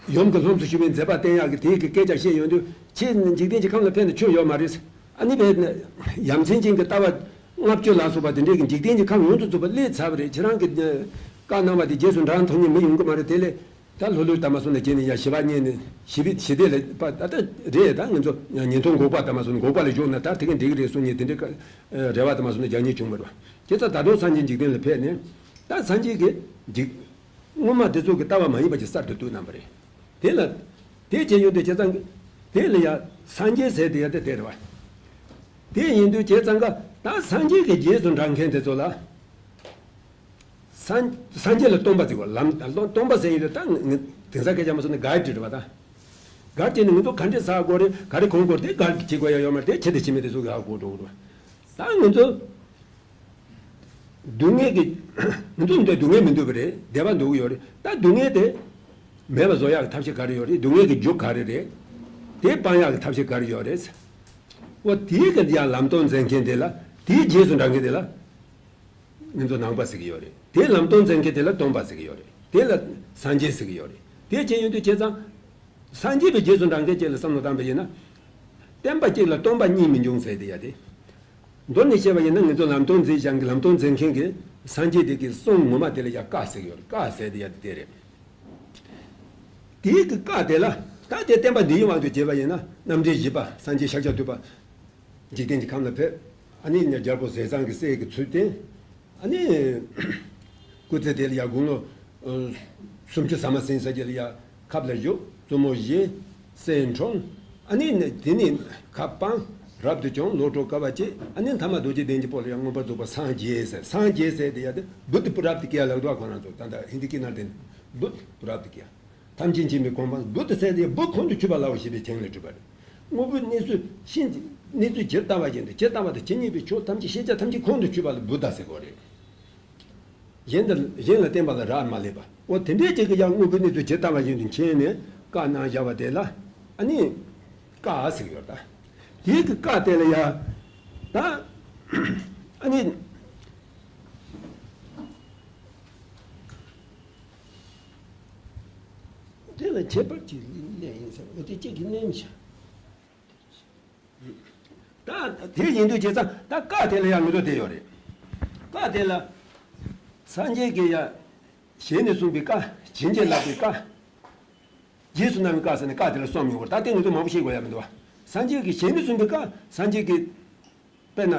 ཡུམ་གྱི་ལྷུམས་སུ་ཞུགས་པའི་མཛད་པ་བསྟན་ཡག་གི་དེའི་གི་སྐད་ཆ་བཤད་ཡོང་དུས་ཁྱེད་འཇིག་རྟེན་གྱི་ཁམས་ལ་ཕེབས་ནས་ཆོས་ཡོད་མ་རེད། ཨ་ནི་བས་ཡ་མཚན་ཅན་གྱི་ལྟ་བ་ལྔ་བཅུ་ལ་སོགས་པ་དེ་འདྲས་ཀྱི་འཇིག་རྟེན་གྱི་ཁམས་ཡོངས་སུ་རྫོགས་པ་སླེབས་ཚར་བ་རེད། ཁྱེད་རང་གི་བཀའ་གནང་བ་དེ་རྗེས་སུ་འབྲང་ཐུབ་མཁན་མི་ཡོང་གི་མ་རེད། དེ་ལས་ད་ལྷོད་ལྷོད་དམ་པ་སོང་ནས་བྱས་ནས་ཡ་ཞི་བ་རྙེད་ནས་ཞི་བའི་ཞི་བདེ་ལ་ད་ལྟ་རེད། ད་ང་ཚོ་ཉན་ཐོས་འགོག་པ་དམ་པ་སོང་ནས་འགོག་པ་ལ་ཞུགས་ན་ད་དེ་ག་འགྲིག་གི་རེད་གསུང་མཁན་དེ་འདྲས་རེ་བ་དམ་པ་སོང་ནས་རྒྱག་མཁན་བྱུང་མ་རེད་བ། དེ་ཚོ་ད་དུང་སངས་རྒྱས་འཇིག་རྟེན་ལ་ཕེབས་ནས་ད་སངས་རྒྱས་ཀྱི་འཇིག་སྔོན་མ་དེ་ཚོ་གི་ལྟ་བ་མ་ཡིན་པ་ཅིག་གསར་དུ་བཏོད་གནང་བ་རེད། དེ་ལ་དེ་བྱས་ཡོད་དེ་བྱས་ཙང་གི་དེ་ལ་ཡ་སངས་རྒྱས་ཟེར་དེ་ཡ་དེ་དེ་རེད་བ། དེ་ཡིན་དུས་བྱས་ཙང་གི་ད་སངས་རྒྱས་ཀྱི་རྗེས་སུ་འབྲང་མཁན་དེ་ཚོ་ལ་སངས་སངས་རྒྱས་ལ་སྟོན་པ་ཟེར་བ་ལམ་སྟོན་པ་ཟེར་ཡོད་དེ་ད་ང་ དེང་སང་སྐད་ཆ་མ་སོང་ན་གཱའི་ཌི་རེད་པ་ད། གཱ་ཌི་ནི་ང་ཚོ་ག་འདྲས་ཟ་དགོས་རེད། ག་རེ་གོན་དགོས་རེད། དེ་གཱ་ཌི་བྱེད་དགོས་ཡ་ཡོད་མ་རེད། དེ་བྱེད་དེ་བྱེད་མེད་དེ་ཚོ་གི་ཧ་གོ་འགྲོ་གི་རེད། ད་ང་ཚོ་སྡུག་བསྔལ་གྱི་ང་ཚོ་འདི་སྡུག་བསྔལ་མི་འདུག་པ་རེད། བདེ་བ་འདུག་གི་ཡོད་རེད། ད་སྡུག་བསྔལ་དེ་མེད་པ་བཟོ་ཡག་གི་ཐབས་ཤེས་ག་རེ་ཡོད་རེད། སྡུག་བསྔལ་གྱི་རྒྱུ་ག་རེ་རེད། དེ་སྤང་ཡག་གི་ཐབས་ཤེས་ག་རེ་ཡོད་རེད། འོ་དེའི་གི་ཡང་ལམ་སྟོན་མཛད་མཁན་དེ་ལ། དེའི་རྗེས་སུ་འབྲང་མཁན་དེ་ལ་ང་ཚོ་ནང་པ་ཟེར་གི་ཡོད་རེད། དེའི་ལམ་སྟོན་མཛད་མཁན་དེ་ལ་སྟོན་པ་ཟེར་གི་ཡོད་རེད། དེ་ལ་སངས་རྒྱས་ཟེར་གི་ཡོད་རེད། དེ་བྱས་ཡོང་དུས་བྱས་ཙང་། སངས་རྒྱས་པའི་རྗེས་སུ་འབྲང་མཁན་གཅིག་ལ་བསམ་བློ་བཏང་པ་ཡིན་ན། བསྟན་པ་གཅིག་ལ་སྟོན་པ་གཉིས་མི་འབྱུང་ཟེར་དེ་ཡ་དེ། མདོར་ནས་བཤད་པ་ཡིན་ན་ང་ཚོ་ལམ་སྟོན་མཛད་ཀྱང་གི་ལམ་སྟོན་མཛད་མཁན་གྱི་སངས་རྒྱས་དེ་གི་གསུང་ངོ་མ་དེ་ལ་ཡ་བཀའ་ཟེར་གི་ཡོད་རེད། བཀའ་ཟེར་དེ་ཡ་དེ་དེ་རེད། དེའི་གི་བཀའ་དེ་ལ་ད་དེ་བསྟན་པ་འདིའི་དབང་དུ་བྱས་པ་ཡིན་ན་རྣམ་འདྲེན་བཞི་པ་སངས་རྒྱས་ཤཱཀྱ་ཐུབ་པ། འཇིག་རྟེན་གྱི་ཁམས་ལ་ཕེབས། ཨ་ནི་ཉ་རྒྱལ་པོ་ཟས་གཙང་གི་སྲས་ཀྱི་ཚུལ་བསྟན། ཨ་ནི་སྐུ་ཚེ་དེ་ལ་ཡ་དགུང་ལོ་ཨ་སུམ་ཅུ་ཟ་མ་ཟིན་ས་ཅིག་ལ་ཡ་ཁབ་ལ་བཞུགས། བཙུན་མོ་བཞེས། སྲས་འཁྲུངས། ཨ་ནི་དེ་ནི་ཁབ་སྤངས། རབ་ཏུ་བྱུང་། བློ་གྲོས་དགའ་བ་སྐྱེས། ཨ་ནི་མཐའ་མ་རྡོ་རྗེ་གདན་གྱི་སྤོ་ལ་ཡ་མངོན་པར་རྫོགས་པར་སངས་རྒྱས་ཟེར། སངས་རྒྱས་ཟེར་དེ་ཡ་དེ་བུདྡྷ་པྲཱབྟི་ཀྱི་ཡ་ལབ་འདུག་ཁོ་རང་ཚོ་ད་ལྟ་ཧིན་དི་སྐད་ནང་དེ་བུདྡྷ་པྲཱབྟི་ཀྱི་ཡ། ཐམས་ཅད་མཁྱེན་པའི་གོ་འཕང་བུདྡྷ་ཟེར་དེ་བུ་ཁོང་དུ་ཆུད་པ་ལ་འོ་ཞེས་པའི་དོན་ལས་གྲུབ་པ་རེད། དངོས་པོའི་གནས་ཚུལ་ཤེས་གནས་ཚུལ་ཇི་ལྟ་བ་བཞིན་དུ་ཇི་ལྟ་བ་དང་ཇི་སྙེད་པའི་ཆོས་ཐམས་ཅད་ཤེས་བྱ་ཐམས་ཅད་ཁོང་དུ་ཆུད་པ་ལ་བུདྡྷ་ཟེར་དགོས་རེད། གཞན་དུ་གཞན་ལ་བསྟན་པ་ལ་རག་མ་ལས་པ། འོ་དེ་འདྲའི་ཅིག་གི་ཡང་དངོས་པོའི་གནས་ཚུལ་ཇི་ལྟ་བ་བཞིན་དུ་མཁྱེན་ནས་བཀའ་གནང་བཞག་པ་དེ་ལ་ཨ་ནི་བཀའ་ཟེར་གྱི་ཡོད་རེད་ད། དེའི་གི་བཀའ་དེ་ལ་ཡང་ད་ཨ་ནི། དེ་ལ་ཁྱད་པར་གྱི་གནས་ཡིན་ཟེར། འོ་དེ་གཅིག་གི་གནས་མི་བྱ། ད་དེ་ཡིན་དུས་བྱས་ཙང་ད་བཀའ་དེ་ལ་ཡང་ངོས་འཛིན་དེ་ཡོད་རེད། བཀའ་དེ་ལ་སངས་རྒྱས་ཀྱིས་ཡང་ཞལ་ནས་གསུངས་པའི་བཀའ། བྱིན་གྱིས་བརླབས་པའི་བཀའ། རྗེས་སུ་གནང་བའི་བཀའ་ཟེར་ནས་བཀའ་དེ་ལ་གསུམ་ཡོད་པ་རེད། ད་དེ་ངོས་འཛིན་མང་པོ་བྱེད་དགོས་ཡ་མི་འདུག་བ། སངས་རྒྱས་ཀྱིས་ཞལ་ནས་གསུངས་པའི་བཀའ། སངས་རྒྱས་ཀྱིས་དཔེར་ན།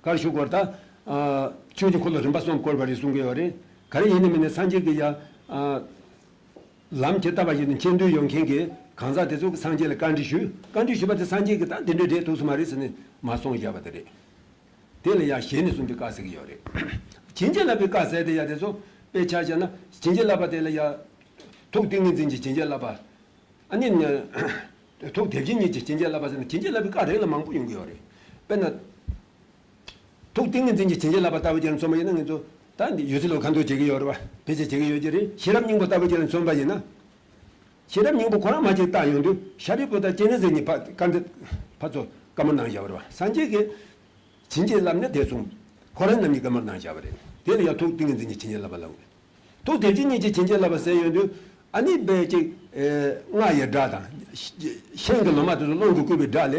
ག་རེ་ཞུ་དགོས་རེད་ད། ཨ་ཆོས་ཀྱི་འཁོར་ལོ་རིམ་པ་གསུམ་བསྐོར་བ་རེད་གསུང་གི་ཡོད་རེད། ག་རེ་ཡིན་ནའི་མིན་ནའི་སངས་རྒྱས་ཀྱིས་ཡ། ཨ་ལམ་ཇི་ལྟ་བ་བཞིན་དུ་མཁྱེན་འདོད་ཡོད་མཁན་གྱི་གང་ཟག་དེ་ཚོ་གིས་སངས་རྒྱས་ལ་བཀའ་འདྲི་ཞུས། བཀའ་འདྲི་ཞུས་པ་དེ་སངས་རྒྱས་ཀྱིས་ད་འདི་འདྲ་རེད་འདུག་སེ་མ་རེད་ཟེར་ནས་མ་གསུངས་བཞག་པ་དེ་རེད། དེ་ལ་ཡ་ཞལ་ནས་གསུངས་པའི་བཀའ་ཟེར་གྱི་ཡོད་རེད། བྱིན་གྱིས་བརླབས་པའི་བཀའ་ཟེར་དེ་ཡ་དེ་ཚོ་དཔེ་ཆ་བཞག་ན་བྱིན་གྱིས་བརླབས་པ་དེ་ལ་ཡ། ཐུགས་ཏིང་ངེ་འཛིན་གྱིས་བྱིན་གྱིས་བརླབས་པ། ཨ་ནི། ཐུགས་དེ་བཞིན་ཉིད་ཀྱིས་བྱིན་གྱིས་བརླབས་པ་ཟེར་ན་བྱིན་གྱིས་བརླབས་པའི་བཀའ་རེ་ལ་མང་པོ་ཡོང་གི་ཡོད་རེད། དཔེར་ན། ཐུགས་ཏིང་ངེ་འཛིན་གྱིས་བྱིན་གྱིས་བརླབས་པ་ལྟ་བུ་ཅིག་ལ་མཚོན་པ་ཡིན་ན་ང་ཚོ་ད་འདི་ཡོད་ཚད་ལ་ཁ་འདོན་བྱེད་ཀྱི་ཡོད་རེད་བ། བེད་སྤྱོད་བྱེད་ཀྱི་ཡོད་ཀྱི་རེད། ཤེས་རབ་སྙིང་པོ་ལྟ་བུ་ཅིག་ལ་མཚོན་པ་ཡིན་ན། ཤེས་རབ་སྙིང་པོ་ཁོ་རང་མ་ཅིག་བལྟ་ཡོང་དུས་ཤཱ་རིའི་བུ་དང་ཅི་ནི་ཟེར་གཉིས་ཕ་བཀའ་འདི་ཕ་ཚོ་བཀའ་མོལ་གནང་བཞག་པ་རེད་བ། སངས་རྒྱས་ཀྱིས་བྱིན་གྱིས་བརླབས་ནས་དེ་གསུངས། ཁོ་རང་རྣམ་གཉིས་བཀའ་མོལ་གནང་བཞག་པ་རེད། དེ་ལ་ཡང་ཐུགས་ཏིང་ངེ་འཛིན་གྱིས་བྱིན་གྱིས་བརླབས་པ་ལབ། ཐུགས་དེ་བཞིན་ཉིད་ཀྱིས་བྱིན་གྱིས་བརླབས་པ་ཟེར་ཡོང་དུས་ཨ་ནི་དཔེ་ཅིག་ཨེ་རྔ་ཡི་སྒྲ་དང་། ཤིང་གི་ལོ་མ་དེ་ཚོ་རླུང་གིས་བསྐུལ་བའི་སྒྲ་ལས་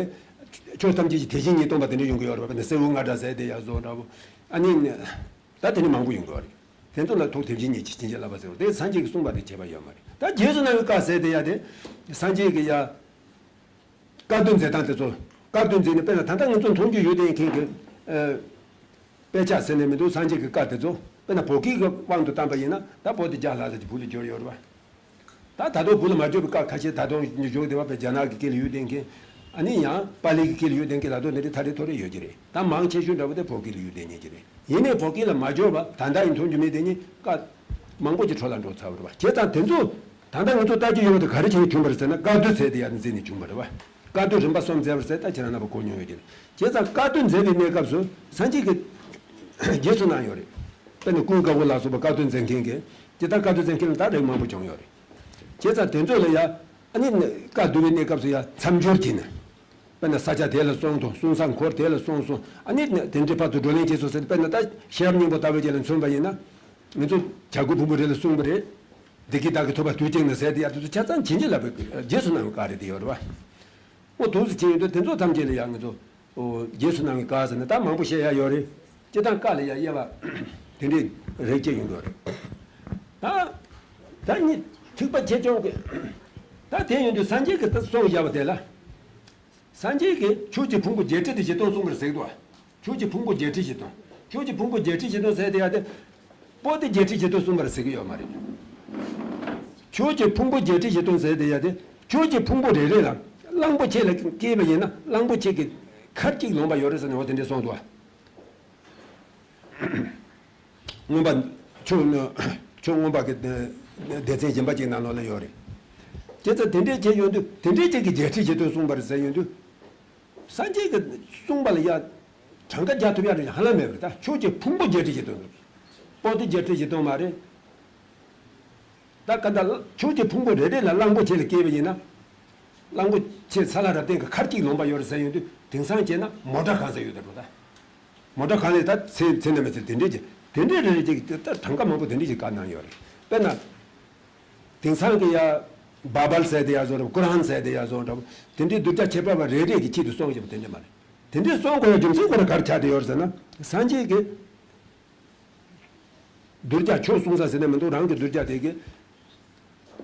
ཆོས་ཐམས་ཅད་ཀྱི་དེ་བཞིན་ཉིད་སྟོན་པ་དེ་འདྲ་ཡོང་གི་ཡོད་རེད་བ། དཔེར་ན་སེར་བུ་རྔ་སྒྲ་ཟེར་དེ་ཡང་བཟོ་འདྲ་བོ། ཨ་ནི་ད་དེ་ནི་མང་པོ་ཡོང་གི་ཡོད་རེད། དེ་ཚོ་ལ་ཐུགས་དེ་བཞིན་ཉིད་ཀྱིས་བྱིན་གྱིས་བརླབས་པ་ཟེར་བ་དེ་སངས་རྒྱས་ཀྱིས་གསུངས་པ་དེ་ཁྱད་པར་ཡོད་མ་རེད། ད་རྗེས་སུ་གནང་བའི་བཀའ་ཟེར་དེ་ཡ་དེ་སངས་རྒྱས་ཀྱིས་ཡ། བཀའ་བསྡུ་མཛད་སྟངས་དེ་ཚོ། བཀའ་བསྡུ་མཛད་ནས་དཔེར་ན་ད་ལྟ་ང་ཚོ་མཐོང་རྒྱུ་ཡོད་དེ་མཁན་གྱི་ཨ་དཔེ་ཆ་ཟེར་ནས་མི་འདུག་སངས་རྒྱས་ཀྱི་བཀའ་དེ་ཚོ་དཔེར་ན་བོད་སྐད་ཀྱི་དབང་དུ་བཏང་པ་ཡིན་ན་ད་པོ་ཏི་བརྒྱ་ལྷག་ཙམ་གྱི་བོད་ལ་འབྱོར་ཡོད་རེད་བ། ད་ད་དུང་བོད་ལ་མ་འབྱོར་བའི་བཀའ་ཁ་ཤས་ད་དུང་བཞུགས་བསྡད་པ་དཔེ་རྒྱ་ནག་གི་སྐད་ལ་ཡོད་དེ་མཁན། ཨ་ནི་ཡང་པཱ་ལི་གི་སྐད་ལ་ཡོད་དེ་མཁན་ད་དུང་འདི་འདྲའི་ཐ་རེ་ཐོ་རེ་ཡོད་ཀྱི་རེད། ད་མང་ཆེ་ཤོས་འདྲ་བོ་དེ་བོད་སྐད་ལ་ཡོད་དེ་མཁན་གྱི་རེད། ཡིན་ནའི་བོད་སྐད་ལ་མ་འབྱོར་བ་ད་ལྟ་ཡིན་མཐོང་རྒྱུ་མེད་དེ་ནི་བཀའ་མང་པོ་ཅིག་འཕྲོ་བརླག་འགྲོ་ཚར་བ་རེད་བ། བྱས་ཙང་དེ་ཚོ་ད་ལྟ་ང་ཚོ་ལྟ་རྒྱུ་ཡོད་པ་དེ་ག་རེ་བྱས་ནས་བྱུང་བ་རེད་ཟེར་ན་བཀའ་བསྡུ་ཟེར་དེ་ཡ་ནི་མཛད་ནས་བྱུང་བ་རེད་བ། བཀའ་བསྡུ་རིམ་པ་གསུམ་མཛད་པ་ཟེར་ད་ཁྱེད་རང་རྣམ་པ་གོ་མྱོང་ཡོད་ཀྱི་རེད། བྱས་ཙང་བཀའ་བསྡུ་མཛད་པའི་གནས་སྐབས་སུ་སངས་རྒྱས་ཀྱིས་རྗེས་སུ་གནང་ཡོད་རེད། དཔེར་ན་ཀུན་དགའ་བོ་ལ་སོགས་པ་བཀའ་བསྡུ་མཛད་མཁན་གྱི་དེ་ལྟར་བཀའ་བསྡུ་མཛད་མཁན་ལ་ད་རེས་མང་པོ་བྱུང་ཡོད་རེད། བྱས་ཙང་དེ་ཚོ་ལ་ཡ་ཨ་ནི་བཀའ་བསྡུ་བའི་གནས་སྐབས་སུ་ཡ་མཚམས་སྦྱོར་གྱིས་ནས། དཔེར་ན་ས་ཆ་དེ་ལ་སོང་དང་གསུང་ས་འཁོར་དེ་ལ་སོང་སོང་ཨ་ནི་དེ་འདྲའི་བར་དུ་བགྲོ་གླེང་བྱས་སོང་ཟེར་ཏེ་དཔེར་ན་ད་ཤེས་རབ་སྙིང་པོ་ལྟ་བུ་ཅིག་ལ་མཚོན་པ་ཡིན་ན། ང་ཚོ་བྱ་རྒོད་ཕུང་པོའི་རི་ལ་གསུངས་པ་རེད། བདེ་སྐྱིད་བདག་གིས་ཐོབ་པ་དུས་གཅིག་ན་ཟེར་ཏེ་ཡ་དེ་ཚོ་ཆ་ཚང་བྱིན་གྱིས་བརླབས་པའི་རྗེས་སུ་གནང་བའི་བཀའ་རེད་དེ་ཡོད་རེད་བ། འོ་དུས་སུ་ཕྱིན་ཡོད་དུས་དེ་ཚོ་ཐམས་ཅད་ལ་ཡང་ང་ཚོ་རྗེས་སུ་གནང་བའི་བཀའ་ཟེར་ནས་ད་མང་པོ་བཤད་ཡ་ཡོད་རེད། སྤྱིར་བཏང་བཀའ་ལ་ཡ་དབྱེ་བ་དེ་འདྲའི་རིགས་བཅད་ཡོང་གི་ཡོད་རེད། ད་ད་ནི་ཐེག་པ་ཆེ་ཆུང་གི་ད་དེ་ཡོང་དུས་སངས་རྒྱས་ཀྱིས་ད་གསུངས་བཞག་པ་དེ་ལ། སངས་རྒྱས་ཀྱིས་ཆོས་ཀྱི་ཕུང་པོ་བརྒྱད་ཁྲི་བཞི་སྟོང་གསུངས་པར་ཟེར་གི་འདུག་ཆོས་ཀྱི་ཕུང་པོ་བརྒྱད་ཁྲི་བཞི་སྟོང་། ཆོས་ཀྱི་ཕུང་པོ་བརྒྱད་ཁྲི་བཞི་སྟོང་ཟེར་དེ་ཡ་དེ། པོ་ཏི་བརྒྱད་ཁྲི་བཞི་སྟོང་གསུངས་པར་ཟེར་གི་ཡོད་མ་རེད། ཆོས་ཀྱི་ཕུང་པོ་བརྒྱད་ཁྲི་བཞི་སྟོང་ཟེར་དེ་ཡ་དེ། ཆོས་ཀྱི་ཕུང་པོ་རེ་རེ་ལ་གླང་པོ་ཆེ་ལ་སྐྱེས་པ་ཡིན་ན་གླང་པོ་ཆེ་གི་མཁར་གཅིག་ལོངས་པ་ཡོད་རེད་ཟེར་ནས་འོ་དེ་འདྲས་གསུངས་འདུག་མངོན་པ། ཆོས་ནི་ཆོས་མངོན་པ་གི་ སྡེ་ཚན་གཞན་པ་ཅིག་ནང་ལོགས་ལ་ཡོད་རེད། དེ་ཚོ་དེ་འདྲས་བྱས་ཡོང་དུས་དེ་འདྲས་ཅིག་གིས་རྒྱལ་སྲིད་བྱེད་དོན་གསུངས་པ་རེད་ཟེར་ཡོང་དུས། སངས་རྒྱས་ཀྱིས་གསུངས་པ་ལ་ཡ། གྲངས་ཀ་རྒྱག་ཐུབ་ཡ་རེད་ཧ་ལམ་མེད་པ་རེད། ད་ཕྱོགས་ཀྱི་ཕུང་པོ་རྒྱལ་སྲིད་བྱེད་དོན་རེད། པོ་ཏི་རྒྱལ་སྲིད་བྱེད་དོན་མ་རེད། ད་ག་ད་ཕྱོགས་ཀྱི་ཕུང་པོ་རེ་རེ་ལ་གླང་པོ་ཆེ་ལ་སྐྱེས་པ་ཡིན་ན། གླང་པོ་ཆེ་ས་ལ་རབ་བརྟན་གྱི་མཁར་གཅིག་ལོངས་པ་ཡོད་རེད་ཟེར་ཡོང་དུས་དེང་སང་བྱས་ན་མོ་ཊ་གང་ས་ཡོད་ད་འགྲོ་ད། མོ་ཊ་གང་ལས་ད་ཚེ་ཚེ་འདི་མི་ཚེ་དེ་འདྲས་ཀྱི་དེ་འདྲས་རེ་རེ་ཅིག་ད་གྲངས་ཀ་མང་པོ་དེ་འདྲས་ཅིག་བཀའ་གནང་ཡོད་རེད། དཔེར་ན། དེང་སང་གི་ཡ། བ་བལ་ཟེར་དེ་ཡ་བཟོ་འདྲ་བོ་ཀུ་རཱན་ཟེར་དེ་ཡ་བཟོ་འདྲ་བོ་དེ་འདྲའི་གདུལ་བྱ་ཁྱད་པར་བ་རེ་རེ་གི་ཆེད་དུ་གསུངས་བཞག་པ་དེ་འདྲས་མ་རེད། དེ་འདྲས་གསུངས་དགོས་ཡ་རྒྱུ་མཚན་ཁོ་ན་ག་རེ་ཆགས་བསྡད་ཡོད་རེད་ཟེར་ན། སངས་རྒྱས་ཀྱི་གདུལ་བྱ་ཁྱོད་གསུང་ས་ཟེར་ན་མི་འདུག་རང་གི་གདུལ་བྱ་དེ་གི་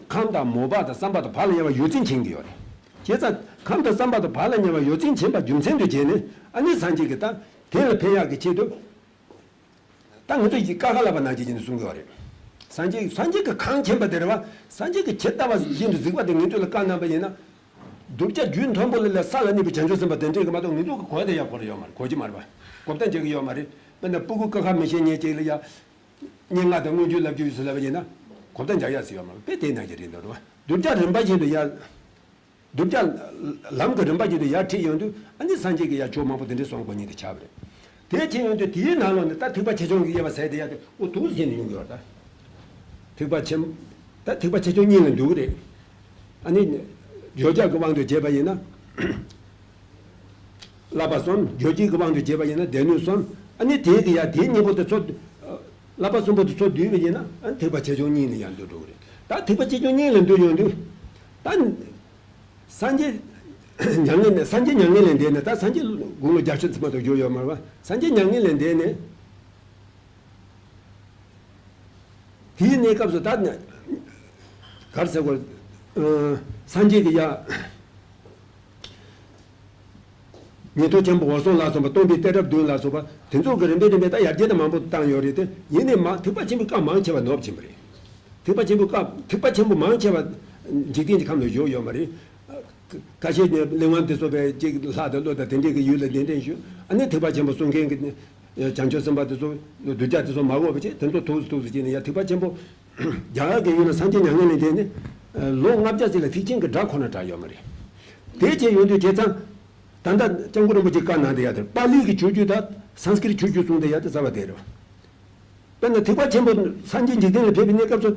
ཁམས་དང་མོས་པ་དང་བསམ་པ་དང་བག་ལ་ཉལ་བ་ཡོད་ཚད་མཁྱེན་གྱི་ཡོད་རེད། བྱས་ཙང་ཁམས་དང་བསམ་པ་དང་བག་ལ་ཉལ་བ་ཡོད་ཚད་མཁྱེན་པ་རྒྱུ་མཚན་དུ་བྱས་ནས་ཨ་ནི་སངས་རྒྱས་ཀྱིས་ད་དེ་ལ་ཕན་ཡག་གི་ཆེད་དུ། ད་ང་ཚོ་ཡི་ཀ་ཁ་ལབ་པ་ནང་བཞིན་གྱི་ནི་གསུང་གི་ཡོད་རེད། སངས་རྒྱས་སངས་རྒྱས་ཀྱིས་གང་མཁྱེན་པ་དེ་རེད་བ། སངས་རྒྱས་ཀྱིས་ཇི་ལྟ་བ་བཞིན་དུ་གཟིགས་པ་དེ་ངེད་ཚོ་ལ་བཀའ་གནང་པ་ཡིན་ན། གདུལ་བྱ་རྒྱུད་མཐོན་པོ་ལ་ལ་ས་ལ་གནས་པའི་བྱང་ཆུབ་སེམས་དཔའ་དེ་འདྲས་ཀྱི་མ་གཏོགས་ངེད་ཚོ་གི་གོ་བདེ་ཡག་གོ་རེ་ཡོད་མ་རེད། གོ་གི་མ་རེད་བ། གོ་བརྡ་འཇལ་གི་ཡོད་མ་རེད། དཔེར་ན་སྤུ་གུ་ཀ་ཁ་མི་ཤེས་མཁན་ཅིག་ལ་ཡ། སྙན་ངག་དང་མངོན་བརྗོད་ལབ་རྒྱུ་ཡོད་ཟེར་ལབ་པ་ཡིན་ན། གོ་བརྡ་འཇལ་ཡག་ཟེར་ཡོད་མ་རེད། དཔེ་དེ་ནང་བཞིན་རེད་འདུག་རེད་བ། གདུལ་བྱ་རིམ་པ་བཞིན་དུ་ཡ། གདུལ་བྱ་ལམ་གྱི་རིམ་པ་བཞིན་དུ་ཡར་ཁྲིད་ཡོང་དུས་ཨ་ནི་སངས་རྒྱས་ཀྱིས་ཡར་ཕྱོགས་མང་པོ་དེ་འདྲས་གསུང་དགོས་ཉིད་དུ་ཆགས་པ་རེད། དེ་བྱས་ཡོང་དུས་དེའི་ནང་ལོགས་ནས་ད་ཐེག་པ་ཆེ་ཆུང་གི་དབྱེ་བ་ཟེར་དེ་ཡ་དེ་འོ་འདུག་ཟེར་ནས་ཡོང་གི་ཡོད་ད། ཐེག་པ་ཆེན། ད་ཐེག་པ་ཆེ་ཆུང་གཉིས་ལ་འདུ་གི་རེད། ཨ་ནི། བརྗོད་བྱ་གི་དབང་དུ་བྱས་པ་ཡིན་ན། བསླབ་པ་གསུམ། རྗོད་བྱེད་ཀྱི་དབང་དུ་བྱས་པ་ཡིན་ན་སྡེ་སྣོད་གསུམ། ཨ་ནི་དེའི་གི་ཡ་དེའི་གཉེན་པོ་དེ་ཚོ། བསླབ་པ་གསུམ་པོ་དེ་ཚོ་བསྡུས་པ་ཡིན་ན་ཨ་ནི་ཐེག་པ་ཆེ་ཆུང་གཉིས་ལ་ཡང་འདུ་འགྲོ་གི་རེད། ད་ཐེག་པ་ཆེ་ཆུང་གཉིས་ལ་འདུ་ཡོང་དུས། ད། སངས་རྒྱས། མྱ་ངན་ལས་སངས་རྒྱས་མྱ་ངན་ལས་འདས་ནས་ད་སངས་རྒྱས་དགུང་ལོ་བརྒྱད་ཅུ་ཙམ་དུ་གྱུར་ཡོད་མ་རེད་བ། སངས་རྒྱས་མྱ་ངན་ལས་འདས་ནས། དེའི་གནས་སྐབས་སུ་ད་ནི། ག་རེ་ཟེར་དགོས། ཨ། སངས་རྒྱས་ཀྱི་ཡ། ཉན་ཐོས་ཆེན་པོ་འོད་སྲུང་ལ་སོགས་པ་སྟོན་པའི་གཏད་རབས་བདུན་ལ་སོགས་པ་དེ་ཚོ་གི་རིམ་པས་རིམ་པས་ད་ཡར་རྒྱས་ད་མང་པོ་བཏང་ཡོད་རེད་དེ་ཡིན་ནའི་མ་ཐེག་པ་ཆེན་པོའི་བཀའ་མང་ཆེ་བ་ནོར་ཕྱིན་པ་རེད། ཐེག་པ་ཆེན་པོའི་བཀའ་ཐེག་པ་ཆེན་པོ་མང་ཆེ་བ་འཇིག་རྟེན་གྱི་ཁམས་ལ་བཞུགས་ཡོད་མ་རེད། ཁ་ཤས་ནས་གླེགས་བམ་དེ་ཚོ་བས་ཅིག་ལྷ་དང་ཀླུ་དང་དེ་འདྲས་ཀྱི་ཡུལ་ལ་གདན་འདྲེན་ཞུས། ཨ་ནི་ཐེག་པ་ཆེན་པོ་གསུང་མཁན་གྱི་བྱང་ཆུབ་སེམས་དཔའ་དེ་ཚོ་གདུལ་བྱ་དེ་ཚོ་མ་གོ་བ་བྱས་དེ་ཚོ་ཐུགས་སུ་ཐུགས་སུ་བྱས་ནས་ཡ་ཐེག་པ་ཆེན་པོ། རྒྱ་གར་གྱི་ཡུལ་ལ་སངས་རྒྱས་མྱ་ངན་ལས་འདས་ནས་ལོ་ལྔ་བརྒྱ་ཙམ་ལ་ཐེག་ཆེན་གྱི་སྒྲ་ཁོ་ན་གྲགས་ཡོད་མ་རེད། དེ་བྱས་ཡོང་དུས་བྱས་ཙང་། ད་ལྟ་སྐྱབས་མགོན་རིན་པོ་ཆེ་བཀའ་གནང་དེ་ཡ་དེར་པཱ་ལི་གི་ཆོས་བརྒྱུད་དང་སཾ་སྐྲྀ་ཏ་ཆོས་བརྒྱུད་གསུངས་དེ་ཡ་དེ་རྩ་བ་དེ་རེད། དཔེར་ན་ཐེག་པ་ཆེན་པོ་སངས་རྒྱས་འཇིག་རྟེན་ལ་ཕེབས་པའི་གནས་སྐབས་སུ་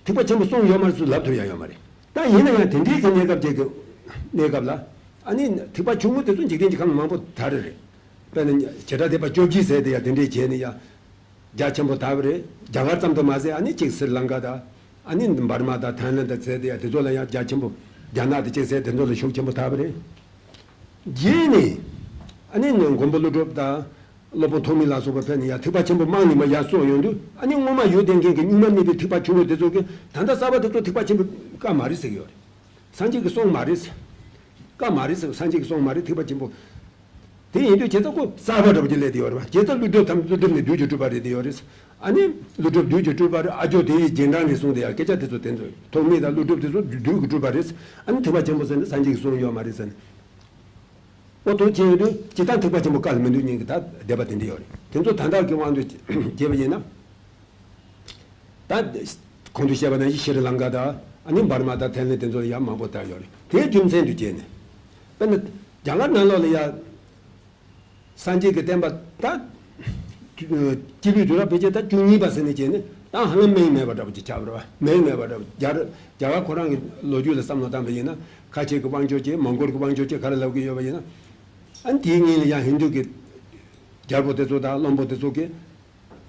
ཐེག་པ་ཆེན་པོ་གསུངས་ཡོད་མ་རེད་ཚུལ་ལབ་ཐུབ་ཡ་ཡོད་མ་རེད། ད་ཡིན་ན་ཡང་དེ་འདྲའི་གི་གནས་སྐབས་ཅིག་གི་གནས་སྐབས་ལ་ཨ་ནི་ཐེག་པ་ཆུང་ངུ་དེ་ཚོ་འཇིག་རྟེན་གྱི་ཁམས་མང་པོ་དར་རེད། དཔེར་ན་བྱེ་བྲག་ཐེག་པ་བཅོ་བརྒྱད་ཟེར་དེ་ཡང་དེ་འདྲའི་བྱས་ནས་ཡང་རྒྱ་ཆེན་པོ་དར་བ་རེད། རྒྱ་གར་ཙམ་དུ་མ་ཟད་ཨ་ནི་གཅིག་སི་རི་ལང་ཀ་དང་ཨ་ནི་འབར་མ་དང་ཐའི་ལན་དང་ཟེར་དེ་ཡང་དེ་ཚོ་ལ་ཡང་རྒྱ་ཆེན་པོ་རྒྱ་ནག་དང་གཅིག་ཟེར་དེ་ཚོ་ལ་ཤུགས་ཆེན་པོ་དར་བ་རེད། རྗེས་ནས་ཨ་ནི་མགོན་པོ་ཀླུ་སྒྲུབ་དང་། སློབ་དཔོན་ཐོགས་མེད་ལ་སོགས་པ་ཕེབས་ནས་ཡང་ཐེག་པ་ཆེན་པོ་རྨང་ནས་མར་ཡར་སོང་ཡོང་དུས་ཨ་ནི་སྔོན་མ་ཡོད་བསྡད་མཁན་གྱི་གཉུག་མ་གནས་པའི་ཐེག་པ་ཆུང་ངུ་དེ་ཚོ་གིས་ད་ལྟ་གསར་པ་དེ་ཚོ་ཐེག་པ་ཆེན་པོའི་བཀའ་མ་རེད་ཟེར་གྱི་ཡོད་རེད། སངས་རྒྱས་ཀྱིས་གསུངས་མ་རེད་ཟེར། བཀའ་མ་རེད་ཟེར་སངས་རྒྱས་ཀྱིས་གསུངས་མ་རེད་ཐེག་པ་ཆེན་པོ། དེ་ཡིན་དུས་བྱས་ཙང་ཁོ་གསར་པ་འདྲ་པོ་ཅིག་སླེབས་བསྡད་ཡོད་རེད་བ། བྱས་ཙང་ཀླུ་སྒྲུབ་དང་ཀླུ་སྒྲུབ་ནས་བདུད་ཀྱིས་སྤྲུལ་པ་རེད་བསྡད་ཡོད་རེད། ཨ་ནི་ཀླུ་སྒྲུབ་བདུད་ཀྱིས་སྤྲུལ་པ་རེད། ཨ་ཇོ་དེ་ཡི་རྗེས་འབྲང་རེད་གསུངས་ཏེ་ཡང་སྐད་ཆ་དེ་ཚོ་དེ་ཚོ་ཐོགས་མེད་དང་ཀླུ་སྒྲུབ་དེ་ཚོ་བདུད་ཀྱིས་སྤྲུལ་པ་རེད། ཨ་ནི་ཐེག་པ་ཆེན་པོ་ཟེར་ནས་སངས་རྒྱས་ཀྱིས་གསུངས་ཡོད་མ་རེད་ཟེར་ནས། ཨོ་ཐུགས་ཆེ་ཡོད་དུས་སྤྱིར་བཏང་ཐེག་པ་ཆེན་པོ་བཀའ་ལ་མི་འདུག་སྙིང་གི་ད་སྡེ་པ་དེ་འདྲ་ཡོད་རེད། དེ་ཚོ་ད་ལྟ་གི་དབང་དུ་བྱས་པ་ཡིན་ན། ད་གོང་དུ་བཤད་པ་ནང་བཞིན་ཤྲི་ལང་ཀ་དང་ཨ་ནི་འབར་མ་དང་ཐའི་ལན་དེ་ཚོ་ལ་ཡང་མང་པོ་དར་ཡོད་རེད། དེའི་རྒྱུ་མཚན་དུ་བྱས་ནས། དཔེར་ན་རྒྱ་གར་ནང་ལོགས་ལ་ཡང་། སངས་རྒྱས་ཀྱི་བསྟན་པ་ད། སྤྱི་ལོའི་དུས་རབས་ཕལ་ཆེར་ད་བཅུ་གཉིས་པ་ཟེར་ནས་བྱས་ནས་ད་ཧ་ལམ་མིང་མེད་པ་འདྲ་པོ་ཅིག་ཆགས་པ་རེད་བ། མིང་མེད་པ་འདྲ་པོ་རྒྱ་རྒྱ་གར་ཁོ་རང་གི་ལོ་རྒྱུས་ལ་བསམ་བློ་བཏང་པ་ཡིན་ན་ཁ་ཆེ་གི་དབང་ཕྱུག་ཅིག་མོང་གོལ་གི་དབང་ཕྱུག་ཅིག་ག་རེ་ལབ་ཀྱི་ཡོད་པ་ཡིན་ན། ཨ་ནི་དེའི་སྔོན་ལ་ཡང་ཧིན་རྡུ་གི་རྒྱལ་པོ་དེ་ཚོ་དང་བློན་པོ་དེ་ཚོ་གིས་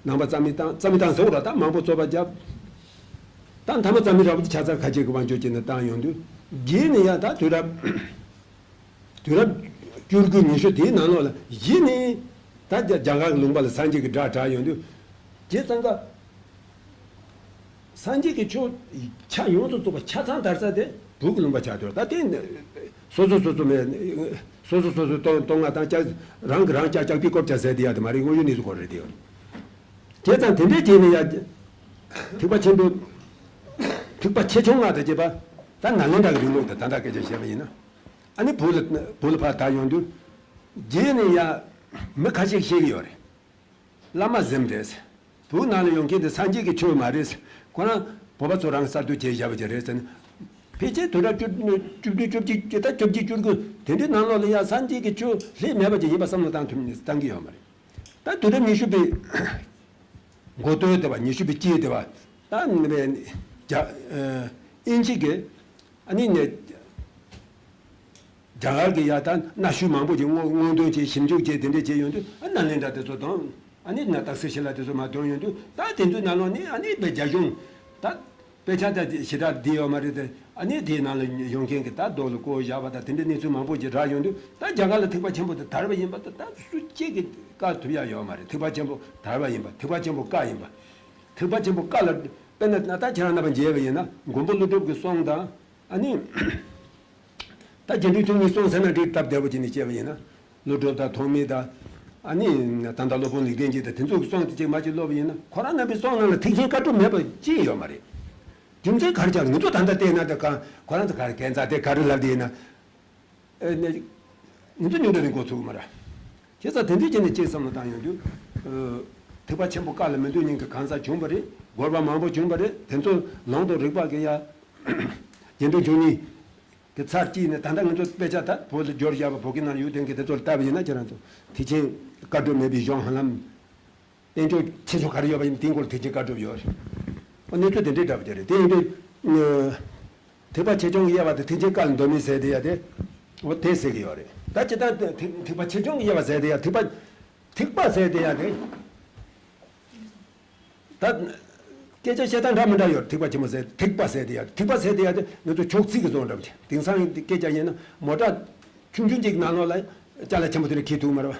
ནང་པ་རྩ་མེད་བཏང་རྩ་མེད་བཏང་ཟེར་བ་ར་ད་མང་པོ་རྩོད་པ་བརྒྱབ། ད་མཐའ་མ་རྩ་མེད་འདྲ་པོ་ཅིག་ཆགས་ཚར། ཁ་ཆེ་གི་དབང་ཕྱུག་ཅིག་ནས་བཏང་ཡོང་དུས་རྗེས་ནས་ཡང་ད་དུས་རབས། དུས་རབས་བཅུ་དགུ་ཉི་ཤུ་དེའི་ནང་ལོགས་ལ་གཞི་ནས་ད་རྒྱ་རྒྱ་གར་གྱི་ལུང་པ་ལ་སངས་རྒྱས་ཀྱི་སྒྲ་གྲགས་ཡོང་དུས་རྗེ་ཙང་ཀ་སངས་རྒྱས་ཀྱི་ཆོས་ཆ་ཡོངས་སུ་རྫོགས་པ་ཆ་ཚང་དར་ས་དེ་བོད་ཀྱི་ལུང་པ་ཆགས་འདུག་ད་དེ་སོ་སོ་སོ་སོ་མེད་སོ་སོ་སོ་སོ་གཏོང་གཏོང་ང་དང་ལྕགས་རང་གི་རང་ལྕགས་ལྕགས་པའི་སྐོར་བྱ་ཟེར་དེ་ཡ་དེ་མ་རེད། དངོས་ཡོད་གནས་ཚུལ་སྐོར་རེད་དེ་ཡོད། བྱས་ཙང་དེ་འདྲའི་རྗེས་ནས་ཡ་ཐེག་པ་ཆེན་པོ་ཐེག་པ་ཆེ་ཆུང་ལྔ་དང་བཅས་པ་ད་ནཱ་ལེནྡྲ་གི་རིང་ལུགས་དང་ད་ལྟ་སྐད་ཆ་བཤད་པ་ཡིན་ན། ཨ་ནི་བོད་ལ་བོད་ལ་ཕར་དར་ཡོང་དུས། རྗེས་ནས་ཡ་མི་ཁ་ཤས་བཤད་ཀྱི་ཡོད་རེད། བླ་མ་གཟིམ་རེད། བོད་ནང་ལ་ཡོང་མཁན་དེ་སངས་རྒྱས་ཀྱི་ཆོས་མ་རེད། ཁོ་རང་ བོད་པ་ཚོ་རང་གསར་གཏོད་བྱས་བཞག་པ་ཅིག་རེད་ཟེར་ན། ཕལ་ཆེར་དུས་རབས་བཅུ་བཅུ་བདུན་བཅུ་བརྒྱད་ད་བཅོ་བརྒྱད་བཅུ་དགུ་དེ་འདྲའི་ནང་ལོགས་ལ་ཡང་སངས་རྒྱས་ཀྱི་ཆོས་ལྷད་མེད་པ་ཅིག་ཡིན་པ་བསམ་བློ་བཏང་ཐུབ་བཏང་གི་ཡོད་མ་རེད། ད་དུས་རབས་ཉི་ཤུ་པའི་འགོ་སྟོད་དེ་བ། ཉི་ཤུ་པའི་དཀྱིལ་དེ་བ། ད་རྒྱ་ཨིན་ཇི་གི་ཨ་ནི་ནས་རྒྱ་གར་གྱི་ཡ་ད་གནའ་ཤུལ་མང་པོ་ཅིག་སྔོག་སྔོག་འདོན་བྱས་ཞིབ་འཇུག་བྱས་དེ་འདྲས་བྱས་ཡོང་དུས། ཨ་ནཱ་ལེནྡྲ་དེ་ཚོ་དང་། ཨ་ནི་ན་སྟག་གཟིག་ཤི་ལ་དེ་ཚོ་མར་ཐོན་ཡོང་དུས། ད་དེ་ཚོའི་ནང་ལོགས་ནས་ཨ་ནི་དཔེ་རྒྱ་གཞུང་ད་དཔེ་ཆ་ད་ཞེ་དྲག་བསྡད་ཡོད་མ་རེད་དེ། ཨ་ནི་དེའི་ནང་ལ་ཡོང་མཁན་གྱི་ད་རྡོ་ལ་བརྐོས་བཞག་པ་དང་དེ་འདྲའི་གནས་ཚུལ་མང་པོ་ཅིག་རག་ཡོང་དུས། ད་རྒྱ་གར་ལ་ཐེག་པ་ཆེན་པོ་དེ་དར་བ་ཡིན་པ་དེ་ད་སུ་གཅིག་གིས་བཀག་ཐུབ་ཡ་ཡོད་མ་རེད། ཐེག་པ་ཆེན་པོ་དར་བ་ཡིན་པ། ཐེག་པ་ཆེན་པོ་བཀའ་ཡིན་པ། ཐེག་པ་ཆེན་པོ་བཀའ་ལ་དཔེར་ན་ད་ཁྱེད་རང་རྣམ་པ་མཇལ་བ་ཡིན་ན། མགོན་པོ་ཀླུ་སྒྲུབ་ཀྱི་གསུང་དང་། ཨ་ནི་ད་རྒྱན་དྲུག་བཅུ་གཉིས་གསུང་ཟེར་ན་འགྲིག་སྟབས་བདེ་པོ་བྱས་ནས་བཤད་པ་ཡིན་ན། ཀླུ་སྒྲུབ་དང་ཐོགས་མེད་དང་། ཨ་ནི་ད་ལྟ་སློབ་དཔོན་ལེགས་ལྡན་འབྱེད་དང་དེ་ཚོ་གི་གསུང་དེ་ཅིག་མ་ཅིག་ཀློག་པ་ཡིན་ན། ཁོ་རང་རྣམ་པའི་གསུང་ནང་ལ་ཐེག་ཆེན་བཀའ་སྒྲུབ་མེད་པ་ཅི་ཡོད་མ་རེད། རྒྱུ་མཚན་ག་རེ་བྱས་ན། ང་ཚོ་ད་ལྟ་བལྟས་ན་ད་ག་ཁོ་རང་ཚོ་ག་རེ་གན་རྩ་དེ་ག་རེ་ལབ་བསྡད་ཡིན་ན། ཨེ་ནས་ང་ཚོ་ཉུང་དུ་ནས་འགོ་ཚུགས་མ་ར། བྱས་ཙང་དེ་འདྲའི་བྱས་ནས་ཅིག་བསམ་བློ་བཏང་ཡོང་དུས། ཨ། ཐེག་པ་ཆེན་པོ་བཀའ་ལ་མི་འདུག་མཁན་གྱི་གང་ཟག་བྱུང་བ་རེད། རྒོལ་བ་མང་པོ་བྱུང་བ་རེད། དེ་ཚོ་ལུང་དང་རིགས་པ་གི་ཡ་རྒྱན་དྲུག་བཅུ་གཉིས་གི་ཚར་གཅིག་ནས། ད་ལྟ་ང་ཚོ་དཔེ་ཆ་ད་བོད་ལ་འབྱོར་བཞག་པ། བོད་ཀྱི་ནང་ཡོད་མཁན་གྱི་དེ་ཚོ་ལ་ལྟ་བ་ཡིན་ན། ཁྱེད་རང་ཚོ་ཐེག་ཆེན་བཀའ་སྒྲུབ་མེད་པའི་གཞུང་ཧ་ལམ། བསྟན་བཅོས་ཆེ་ཆུང་ག་རེ་ཡོད་པ་ཡིན་དེའི་སྐོར་ལ་ཐེག་ཆེན་བཀའ་སྒྲུབ་ཡོད་རེད། ཨོ། གནས་ཚུལ་དེ་འདྲའི་འདྲ་པོ་ཅིག་རེད། དེ་ཡིན་དུས། ཨ། ཐེག་པ་ཆེ་ཆུང་གི་དབྱེ་བ་དེ་ཐེག་ཆེན་བཀའ་ལ་འདོད་མིན་ཟེར་དེ་ཡ་དེ། འོ་དེ་ཟེར་གི་ཡོད་རེད། ད་སྤྱིར་བཏང་ཐེག་ཐེག་པ་ཆེ་ཆུང་གི་དབྱེ་བ་ཟེར་དེ་ཡ། ཐེག་པ་ཐེག་པ་ཟེར་དེ་ཡ་དེ། ད་སྐད་ཆ་བཤད་སྟངས་འདྲ་མི་འདྲ་ཡོད། ཐེག་པ་ཆེན་པོ་ཟེར། ཐེག་པ་ཟེར་དེ་ཡ། ཐེག་པ་ཟེར་དེ་ཡ་དེ་ང་ཚོ་ཕྱོགས་རྩིས་ཀྱི་བཟོ་འདྲ་པོ་ཅིག་དེང་སང་སྐད་ཆ་ཡིན་ན་མོ་ཊ་ཆུང་ཆུང་ཅིག་ནང་ལོགས་ལ་ཅ་ལག་ཆེན་པོ་དེ་འདྲ་འཁྱེར་ཐུབ་མ་རེད་པ།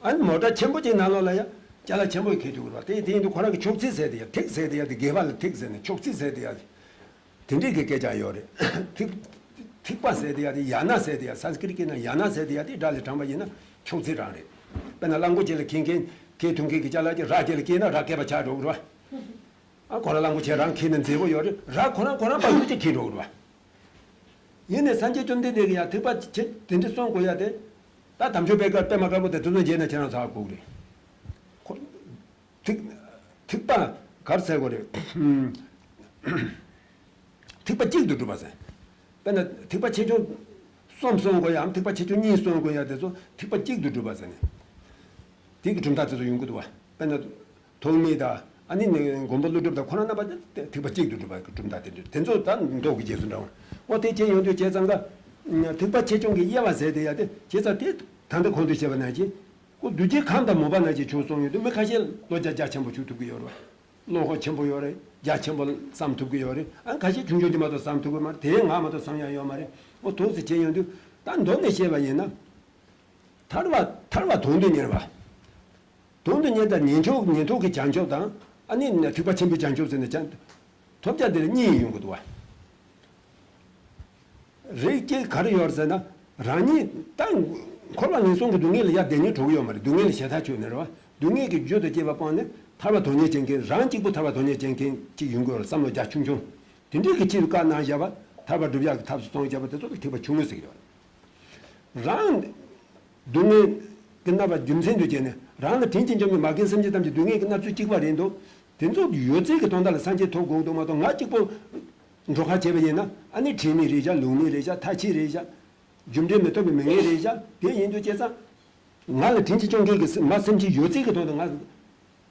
ཨ་ནི་མོ་ཊ་ཆེན་པོ་ཅིག་ནང་ལོགས་ལ་ཡ་ཅ་ལག་ཆེན་པོ་འཁྱེར་ཐུབ་རེད་པ། དེ་དེ་ཡིན་དུས་ཁོ་རང་གི་ཕྱོགས་རྩིས་ཟེར་དེ་ཡ། ཐེག་ཟེར་དེ་ཡ་དེ་དགེ་བ་ལ་ཐེག་ཟེར་ནས། ཕྱོགས་རྩིས་ཟེར་དེ་ཡ་དེ་འདྲའི་གི་སྐད་ཆ་ཡོད་རེད། ཐེག་ཐེག་པ་ཟེར་དེ་ཡ་དེ། ཡ་ན་ཟེར་དེ་ཡ། སཾ་སྐྲྀཏ་སྐད་ནང་ཡ་ན་ཟེར་དེ་ཡ་དེ་སྒྲ་ལ་དྲངས་པ་ཡིན་ན་ཕྱོགས་རྩིས་རང་རེད། དཔེར་ན་གླང་པོ་ཆེ་ལ་འཁྱེར་མཁན། འཁྱེར་ཐུབ་མཁན་གྱི་ཅ་ལག་ཅིག་ར་དེ་ལ་བསྐྱལ་ན་ར་བསྐལ་པ་ཆགས་འགྲོ་གི་རེད་པ། ཨ། ཁོ་རང་གླང་པོ་ཆེ་རང་འཁྱེར་ན་མཛེས་པོ་ཡོད་རེད། ར་ཁོ་རང་ཁོ་རང་པ་ལུས་ཀྱིས་འཁྱེར་འགྲོ་གི་རེད་པ། ཡིན་ནའི་སངས་རྒྱས་བཅོམ་ལྡན་འདས་ཀྱིས་ཡང་ཐེག་པ་ཆེ་དེ་འདྲ་གསུང་དགོས་ཡ་དེ། ད་དམ་ཆོས་པད་དཀར་པད་མ་དཀར་པོ་དེ་ཚོ་མཇལ་ན་ཁྱེད་རང་ཚོ་ཧ་གོ་གི་རེད། ཁོ་ཐེག་ཐེག་པ་ག་རེ་ཟེར་དགོས་རེད། ཐེག་པ་གཅིག་ཏུ་གྲུབ་པ་ཟེར། དཔེར་ན་ཐེག་པ་ཆེ་ཆུང་གསུམ་གསུང་དགོས་ཡ་འམ་ཐེག་པ་ཆེ་ཆུང་གཉིས་གསུང་དགོས་ཡ་དེ་ཚོ་ཐེག་པ་གཅིག་ཏུ་གྲུབ་པ་ཟེར་ནས། དེ་གི་གྲུབ་མཐའ་དེ་ཚོ་ཡོང་གི་འདུག་པ། དཔེར་ན་ཐོགས་མེད་དང་། ཨ་ནི་ནི་མགོན་པོ་ཀླུ་སྒྲུབ་དང་ཁོ་རང་རྣམ་པ་དེ་ཐེག་པ་གཅིག་ཏུ་གྲུབ་པ་གི་གྲུབ་མཐའ་དེ་འདྲ། དེ་ཚོ་ད་མདོ་གི་རྗེས་སུ་འབྲང་བ། འོ་དེ་བྱས་ཡོང་དུས་བྱས་ཙང་ཀ་ཐེག་པ་ཆེ་ཆུང་གི་དབྱེ་བ་ཟེར་དེ་ཡ་དེ། བྱས་ཙང་དེ་ད་ལྟ་གོང་དུ་བཤད་པ་ནང་བཞིན། ཁོ་རྡུལ་གཅིག་ཁམས་དང་མོས་པ་ནང་བཞིན་ཆོས་གསུངས་ཡོང་དུས། མི་ཁ་ཤས་བློ་རྒྱ་རྒྱ་ཆེན་པོ་ཞུ་ཐུབ་ཀྱི་ཡོད་རེད་པ། བློ་ཁོག་ཆེན་པོ་ཡོད་རེད། རྒྱ་ཆེན་པོ་བསམ་ཐུབ་ཀྱི་ཡོད་རེད། ཨ། ཁ་ཤས་ཆུང་ཆུང་དེ་མ་གཏོགས་བསམ་ཐུབ་ཀྱི་མ་རེད། དེ་ང་མ་གཏོགས་བསམ་ཡ་ཡོད་མ་རེད། འོ་དོགས་སེ་བྱས་ཡོང་དུས། ད་མདོ་ནས་བཤད་པ་ཡིན་ན། ཐར་པ་ཐར་པ་དོན་དུ་གཉེར་བ། དོན་དུ་གཉེར་དང་ཉན་ཐོས་ཉན་ཐོས་ཀྱི་བྱང་ཆུབ་དང་། ཨ་ནི་ཐེག་པ་ཆེན་པོའི་བྱང་ཆུབ་ཟེར་ནས་ཀྱང་ཐོབ་བྱ་དེ་ལ་གཉིས་ཡོང་གི་འདུག་པ། རིགས་གཅིག་ག་རེ་ཡོད་ཟེར་ན། རང་ཉིད་ད་འཁོར་བ་ངན་སོང་གི་སྡུག་བསྔལ་ལ་ཡར་བདེ་ཉིད་འགྲོ་གི་ཡོད་མ་རེད། སྡུག་བསྔལ་ལ་ཞེ་ཐག་ཆོད་ནས་རེད་པ། སྡུག་བསྔལ་གྱི་རྒྱུ་དང་བཅས་པ་སྤངས་ནས་ཐར་པ་དོན་གཉེར་བྱེད་མཁན། རང་གཅིག་པུ་ཐར་པ་དོན་གཉེར་བྱེད་མཁན་གཅིག་ཡོང་གི་ཡོད་རེད། བསམ་བློ་རྒྱ་ཆུང་ཆུང་། དེ་འདྲའི་གི་ཕྱིར་བཀའ་གནང་བཞག་པ། ཐར་པ་སྒྲུབ་ཡག་གི་ཐབས་སུ་གསུངས་བཞག་པ་དེ་ཚོ་ལ་ཐེག་པ་ཆུང་ངུ་ཟེར་གྱི་ཡོད་རེད། རང་སྡུག་བསྔལ་གྱིས་མནར་བ་རྒྱུ་མཚན་དུ་བྱས་ནས་རང་ལ་དྲིན་ཅན་བཅོམ་ལྡན་འདས་མ་རྒན་སེམས་ཅན་ཐམས་ཅད་སྡུག་བསྔལ་གྱིས་མནར་ཚུལ་གཅིག་པ་རེད་འདུག་དེ་ཚོ་ཡོད་ཚད་ཀྱི་དོན་དག་ལ་སངས་རྒྱས་ཐོབ་དགོས་འདུག་མ་གཏོགས། ང་གཅིག་པོ་འགྲོ་ཁ་བྱས་པ་ཡིན་ན། ཨ་ནི་དྲི་མེད་རེད་བཞག་ལུང་མེད་རེད་བཞག་མཐའ་བཞི་རེད་བཞག་རྒྱུ་འབྲས་མི་ཐོབ་པའི་མི་ངན་རེད་བཞག་དེ་ཡིན་དུས་བྱས་ཙང་། ང་ལ་དྲིན་ཅན་བཅོམ་མཁན་གྱི་མ་སེམས་ཅན་ཡོད་ཚད་ཀྱི་དོན་དུ་ང་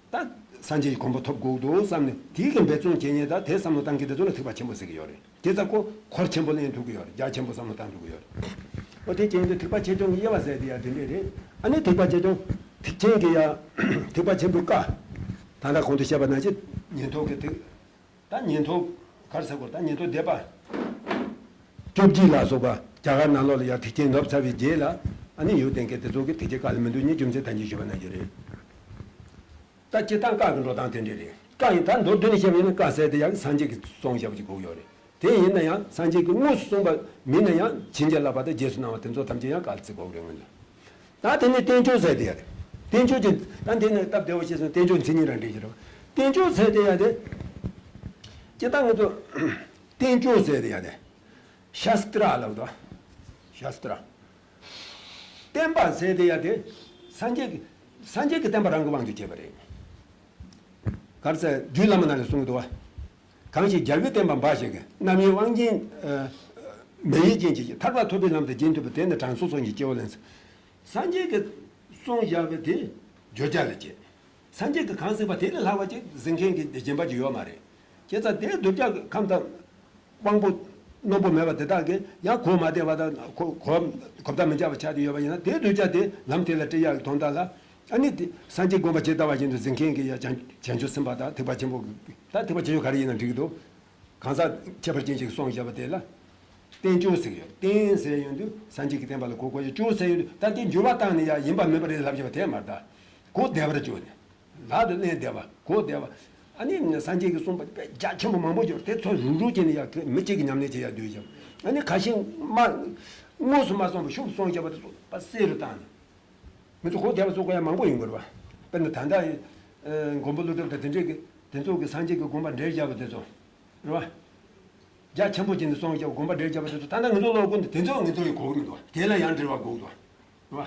ད་སངས་རྒྱས་ཀྱི་གོ་འཕང་ཐོབ་དགོས་འདུག་བསམ་ནས། དེའི་གི་འབད་བརྩོན་བྱེད་མཁན་དང་དེ་བསམ་བློ་བཏང་མཁན་དེ་ཚོ་ལ་ཐེག་པ་ཆེན་པོ་ཟེར་གྱི་ཡོད་རེད། དེ་ཙང་ཁོ་འཁོར་ཆེན་པོ་ལེན་ཐུབ་ཀྱི་ཡོད་རེད། རྒྱ་ཆེན་པོ་བསམ་བློ་བཏང་ཐུབ་ཀྱི་ཡོད་རེད། འོ་དེ་བྱས་ཡོང་དུས་ཐེག་པ་ཆེ་ཆུང་གི་དབྱེ་བ་ཟེར་དེ་ཡང་དེ་འདྲས་རེད། ཨ་ནི་ཐེག་པ་ཆེ་ཆུང་ཐེག་ཆེན་གྱི་ཡ། ཐེག་པ་ཆེན་པོའི་བཀའ། ད་ལྟ་གོང་དུ་བཤད་པ་ནང་བཞིན་ཉན་ཐོས་ཀྱི་ཐེག་ད་ཉན་ཐོས་ག་རེ་ཟེར་དགོས། ད་ཉན་ཐོས་སྡེ་པ་བཅོ་བརྒྱད་ལ་སོགས་པ་རྒྱ་གར་ནང་ལོགས་ལ་ཡང་ཐེག་ཆེན་ནོར་ཚར་བའི་རྗེས་ལ། ཨ་ནི་ཡོད་དེ་མཁན་དེ་ཚོ་གིས་ཐེག་ཆེན་བཀའ་ལ་མི་འདུག་ཉིད་རྒྱུ་མཚན་ཐམས་ཅད་ཞུས་པ་ནང་བཞིན་རེད། ད་སྤྱིར་བཏང་བཀའ་གི་འགྲོ་སྟངས་དེ་འདྲས་རེད། བཀའ་ཡིན། ད་མདོར་བསྡུས་ནས་བཤད་པ་ཡིན་ན་བཀའ་ཟེར་དེ་ཡང་སངས་རྒྱས་ཀྱིས་གསུངས་བཞག་པ་ཅིག་དགོས་ཀྱི་ཡོད་རེད། དེ་ཡིན་ན་ཡང་སངས་རྒྱས་ཀྱིས་དངོས་སུ་གསུངས་པ་མིན་ན་ཡང་བྱིན་གྱིས་བརླབས་པ་དང་རྗེས་སུ་གནང་བ་དེ་ཚོ་ཐམས་ཅད་ཡང་བཀའ་ལ་བརྩི་དགོས་ཀྱི་རེད། ང་ཚོ། ད་དེ་ནས་བསྟན་བཅོས་ཟེར་དེ་ཡ་རེད། བསྟན་བཅོས་ཀྱི་ད་དེ་ནས་སྟབས་བདེ་བོ་བཤད་སོང་། བསྟན་བཅོས་མཚན་ཉིད་རང་འགྲིག་གི་རེད། བསྟན་བཅོས་ཟེར་དེ་ཡ་དེ། སྤྱིར་བཏང་ང་ཚོ་བསྟན་བཅོས་ཟེར་དེ་ཡ་དེ། ཤཱསྟྲ་ལབ་དོ། ཤཱསྟྲ། བསྟན་པ་ཟེར་དེ་ཡ་དེ། སངས་རྒྱས་ཀྱི་སངས་རྒྱས་ཀྱི་བསྟན་པ་རང་གི་དབང་དུ་བྱས་པ་རེད། ག་རེ་ཟེར། རྒྱུད་བླ་མ་ནང་ལ་གསུངས་འདུག་བ། གང་ཞིག་རྒྱལ་བའི་བསྟན་པ་འབའ་ཞིག་གི། རྣམ་དབྱེ་དབང་རྒྱན་མེ་ཡི་རྒྱན་གྱིས་ཐར་པ་ཐོབ་པའི་ལམ་དུ་རྒྱན་ཐུབ་པ་དེ་ནི་དྲང་སྲོང་སངས་རྒྱས་སྐྱེ་བོ་ལེན་ཟེར། སངས་རྒྱས་ཀྱིས་གསུངས་བཞག་པའི་དེ་བརྗོད་བྱ་ལ་བྱེད། སངས་རྒྱས་ཀྱིས་གང་གསུངས་པ་དེ་ལས་ལྷག་པ་ཅིག་གཟིགས་མཁན་གྱི་གཞན་པ་ཅིག་ཡོད་མ་རེད། བྱས་ཙང་དེ་གདུལ་བྱ་ཁམས་དང་དབང་པོ་རྣོན་པོ་མེད་པ་དེ་དག་གིས་ཡང་གོ་མ་བདེ་བ་དང་གོ་གོ་གོ་བརྡ་མི་འཇགས་པ་ཆགས་ཏེ་ཡོད་པ་ཡིན་ན། དེ་གདུལ་བྱ་དེ་ལམ་དེ་ལ་སྤྲད་ཡག་གི་དོན་དག་ལ། ཨ་ནི་དེ་སངས་རྒྱས་དགོངས་པ་ཇི་ལྟ་བ་བཞིན་དུ་གཟིགས་མཁན་གྱི་ཡ་བྱང་བྱང་ཆུབ་སེམས་དཔའ་དང་ཐེག་པ་ཆེན་པོ། ད་ཐེག་པ་ཆེ་ཆུང་ག་རེ་ཡིན་ན་འགྲིག་གི་འདུག་གང་ཟག་ཁྱད་པར་ཅན་ཞིག་གསུངས་བཞག་པ་དེ་ལ་བསྟན་བཅོས་ཟེར་ཡོད། བསྟན་ཟེར་ཡོང་དུས་སངས་རྒྱས་ཀྱི་བསྟན་པ་ལ་གོ་དགོས་ཀྱི། བཅོས་ཟེར་ཡོང་དུས་ད་དེ་འགྱུར་བ་བཏང་ནས་ཡ་ཡིན་པ་མིན་པ་རེད་ལབ་བཞག་པ་དེ་མ་རེད་ད། གོ་བདེ་བར་བཅོས་ནས་ལག་ཏུ་ལེན་བདེ་བ། གོ་བདེ་བ། ཨ་ནི་སངས་རྒྱས་ཀྱིས་གསུངས་པ་དཔེ་རྒྱ་ཆེན་པོ་མང་པོ་ཡོད་དེ་ཚོ་རུག་རུག་བྱས་ནས་ཡ་མི་གཅིག་གི་ཉམས་ལེན་བྱེད་ཡ་འདོད་ཀྱང་། ཨ་ནི་ཁ་ཤས་མ་དངོས་སུ་མ་གསུངས་པ་ཤུགས་གསུངས་བཞག་པ་དེ་ཚོ་ཕར་བསྲེ་རུ་བཏང་ནས། མི་ཚོ་གོ་བདེ་བ་ཚོ་གོ་ཡ་མང་པོ་ཡོང་གི་རེད་བ། དཔེར་ན་ད་ལྟ་ཨེ་མགོན་པོ་ཀླུ་སྒྲུབ་དང་དེ་འདྲས་ཀྱི་དེ་ཚོ་གི་སངས་རྒྱས་ཀྱི་དགོངས་པ་འགྲེལ་བཞག་པ་དེ་ཚོ་རེད་བ། རྒྱ་ཆེན་པོ་བྱས་ནས་གསུངས་བཞག་པ་དགོངས་པ་འགྲེལ་བཞག་པ་དེ་ཚོ་ད་ལྟ་ང་ཚོ་ཀློག་དགོས་འདུག་དེ་ཚོ་ང་ཚོ་ཡི་གོ་གི་མི་འདུག་དེ་ལ་ཡང་འགྲེལ་བ་དགོས་འདུག་རེད་བ།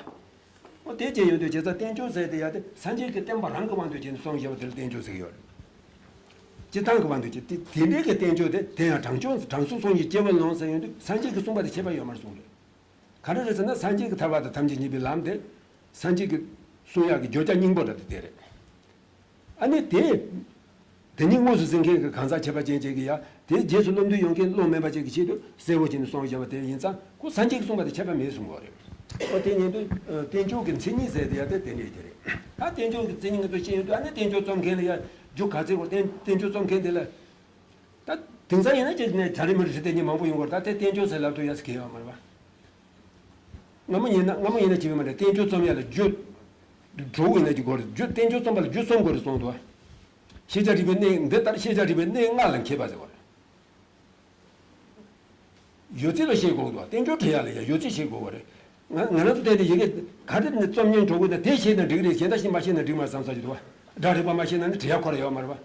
འོ་དེ་བྱས་ཡོང་དུས་བྱས་ཙང་བསྟན་བཅོས་ཟེར་དེ་ཡ་དེ་སངས་རྒྱས་ཀྱི་བསྟན་པ་རང་གི་དབང་དུ་བྱས་ནས་གསུངས་བཞག་པ་དེ་ལ་བསྟན་བཅོས་ཟེར་གྱི་ཡོད་རེད། སྤྱིར་བཏང་གི་དབང་དུ་བྱས་ཏེ་དེ་འདྲའི་གི་བསྟན་བཅོས་དེ་དེ་ཡང་དྲང་སྲོང་དྲང་སྲོང་སངས་རྒྱས་སྐྱེ་བོའི་ལམ་ཟེར་ཡོང་དུས་སངས་རྒྱས་ཀྱིས་གསུངས་པ་དེ་ཁྱད་པར་ཡོད་མ་རེད་གསུངས་རེད། ག་རེ་རེད་ཟེར་ན་སངས་རྒྱས་ཀྱི་ཐར་པ་དང་ཐམས་ཅད་མཁྱེན་པའི་ལམ་དེ་སངས་རྒྱས་ཀྱི་གསུང་ཡག་གི་བརྗོད་བྱ་སྙིང་པོ་རེད་དེ་དེ་རེད། ཨ་ནི་དེ་དེ་ཉིད་དངོས་སུ་གཟིགས་མཁན་གྱི་གང་ཟག་ཁྱད་པར་ཅན་ཅིག་གིས་ཡ་དེ་རྗེས་སུ་བསླབ་འདོད་ཡོད་མཁན་བློ་དམན་པ་ཅིག་གི་ཆེད་དུ་གསལ་བོ་བྱས་ནས་གསུངས་བཞག་པ་དེ་ཡིན་ཙང་ཁོ་སངས་རྒྱས་ཀྱིས་གསུངས་པ་དེ་ཁྱད་པར་མེད་གསུང་གི་རེད། ཨོ་དེ་ཉིད་དུ་ཨ་བསྟན་བཅོས་ཀྱི་མཚན་ཉིད་ཟེར་དེ་ཡ་དེ་དེ་འདྲས་དེ་རེད། ད་བསྟན་བཅོས་ཀྱི་མཚན་ཉིད་ང་ཚོ་ཤེས་ཡོང་དུས་ཨ་ནི་བསྟན་བཅོས་རྩོམ་མཁན་ལ་ཡ་རྒྱུ་ག་ཚད་གོ་བསྟན་བསྟན་བཅོས་རྩོམ་མཁན་དེ་ལ། ད་དེང་སང་ཡིན་ན་ཅིག་ནས་ད་རེས་མི་རེ་ཞིག་བསྟན་མཁན་མང་པོ་ཡོང་གི་རེད། ད་དེ་བསྟན་བཅོས་ཟེར་ལབ་དུས་ཡ་ཟེར་གི་ཡོད་མ་རེད་པ། སྔ་མོ་ཡིན་ན་སྔ་མོ་ཡིན་ན་ཅི་ཡོད་མ་རེད། བསྟན་བཅོས་རྩོམ་ཡ་ལ་རྒྱུ་དྲུག་ཡིན་ན་ཅིག་དགོས་རེད། རྒྱུ་བསྟན་བཅོས་རྩོམ་པ་ལ་རྒྱུ་གསུམ་དགོས་རེད་གསུངས་འདུག་ཤེས་བྱ་རིག་པའི་གནས། འདི་ལྟར་ཤེས་བྱ་རིག་པའི་གནས་ལྔ་ལ་མཁས་པ་ཟེར་བ་རེད། ཡོད་ཚད་ལ་ཤེས་དགོས་འདུག་བསྟན་བཅོས་འབྲི་ཡ་ལ་ཡ་ཡོད་ཚད་ཤེས་དགོས་པ་རེད། ང་ང་རང་ཚོ་བལྟས་ཏེ་ཡི་གེ་ག་རེ་ནས་རྩོམ་སྙིང་བྲོ་དགོས་ན་དེ་ཤེས་ན་འགྲིག་རེད། གཞན་དག་ཞིག་མ་ཤེས་ན་འགྲིག་མ་བསམ་ས་ཅིག་འདུག་བ། སྒྲ་རིག་པ་མ་ཤེས་ན་ནི་འབྲི་ཡ་ཁོ་ར་ཡོད་མ་རེད་བ།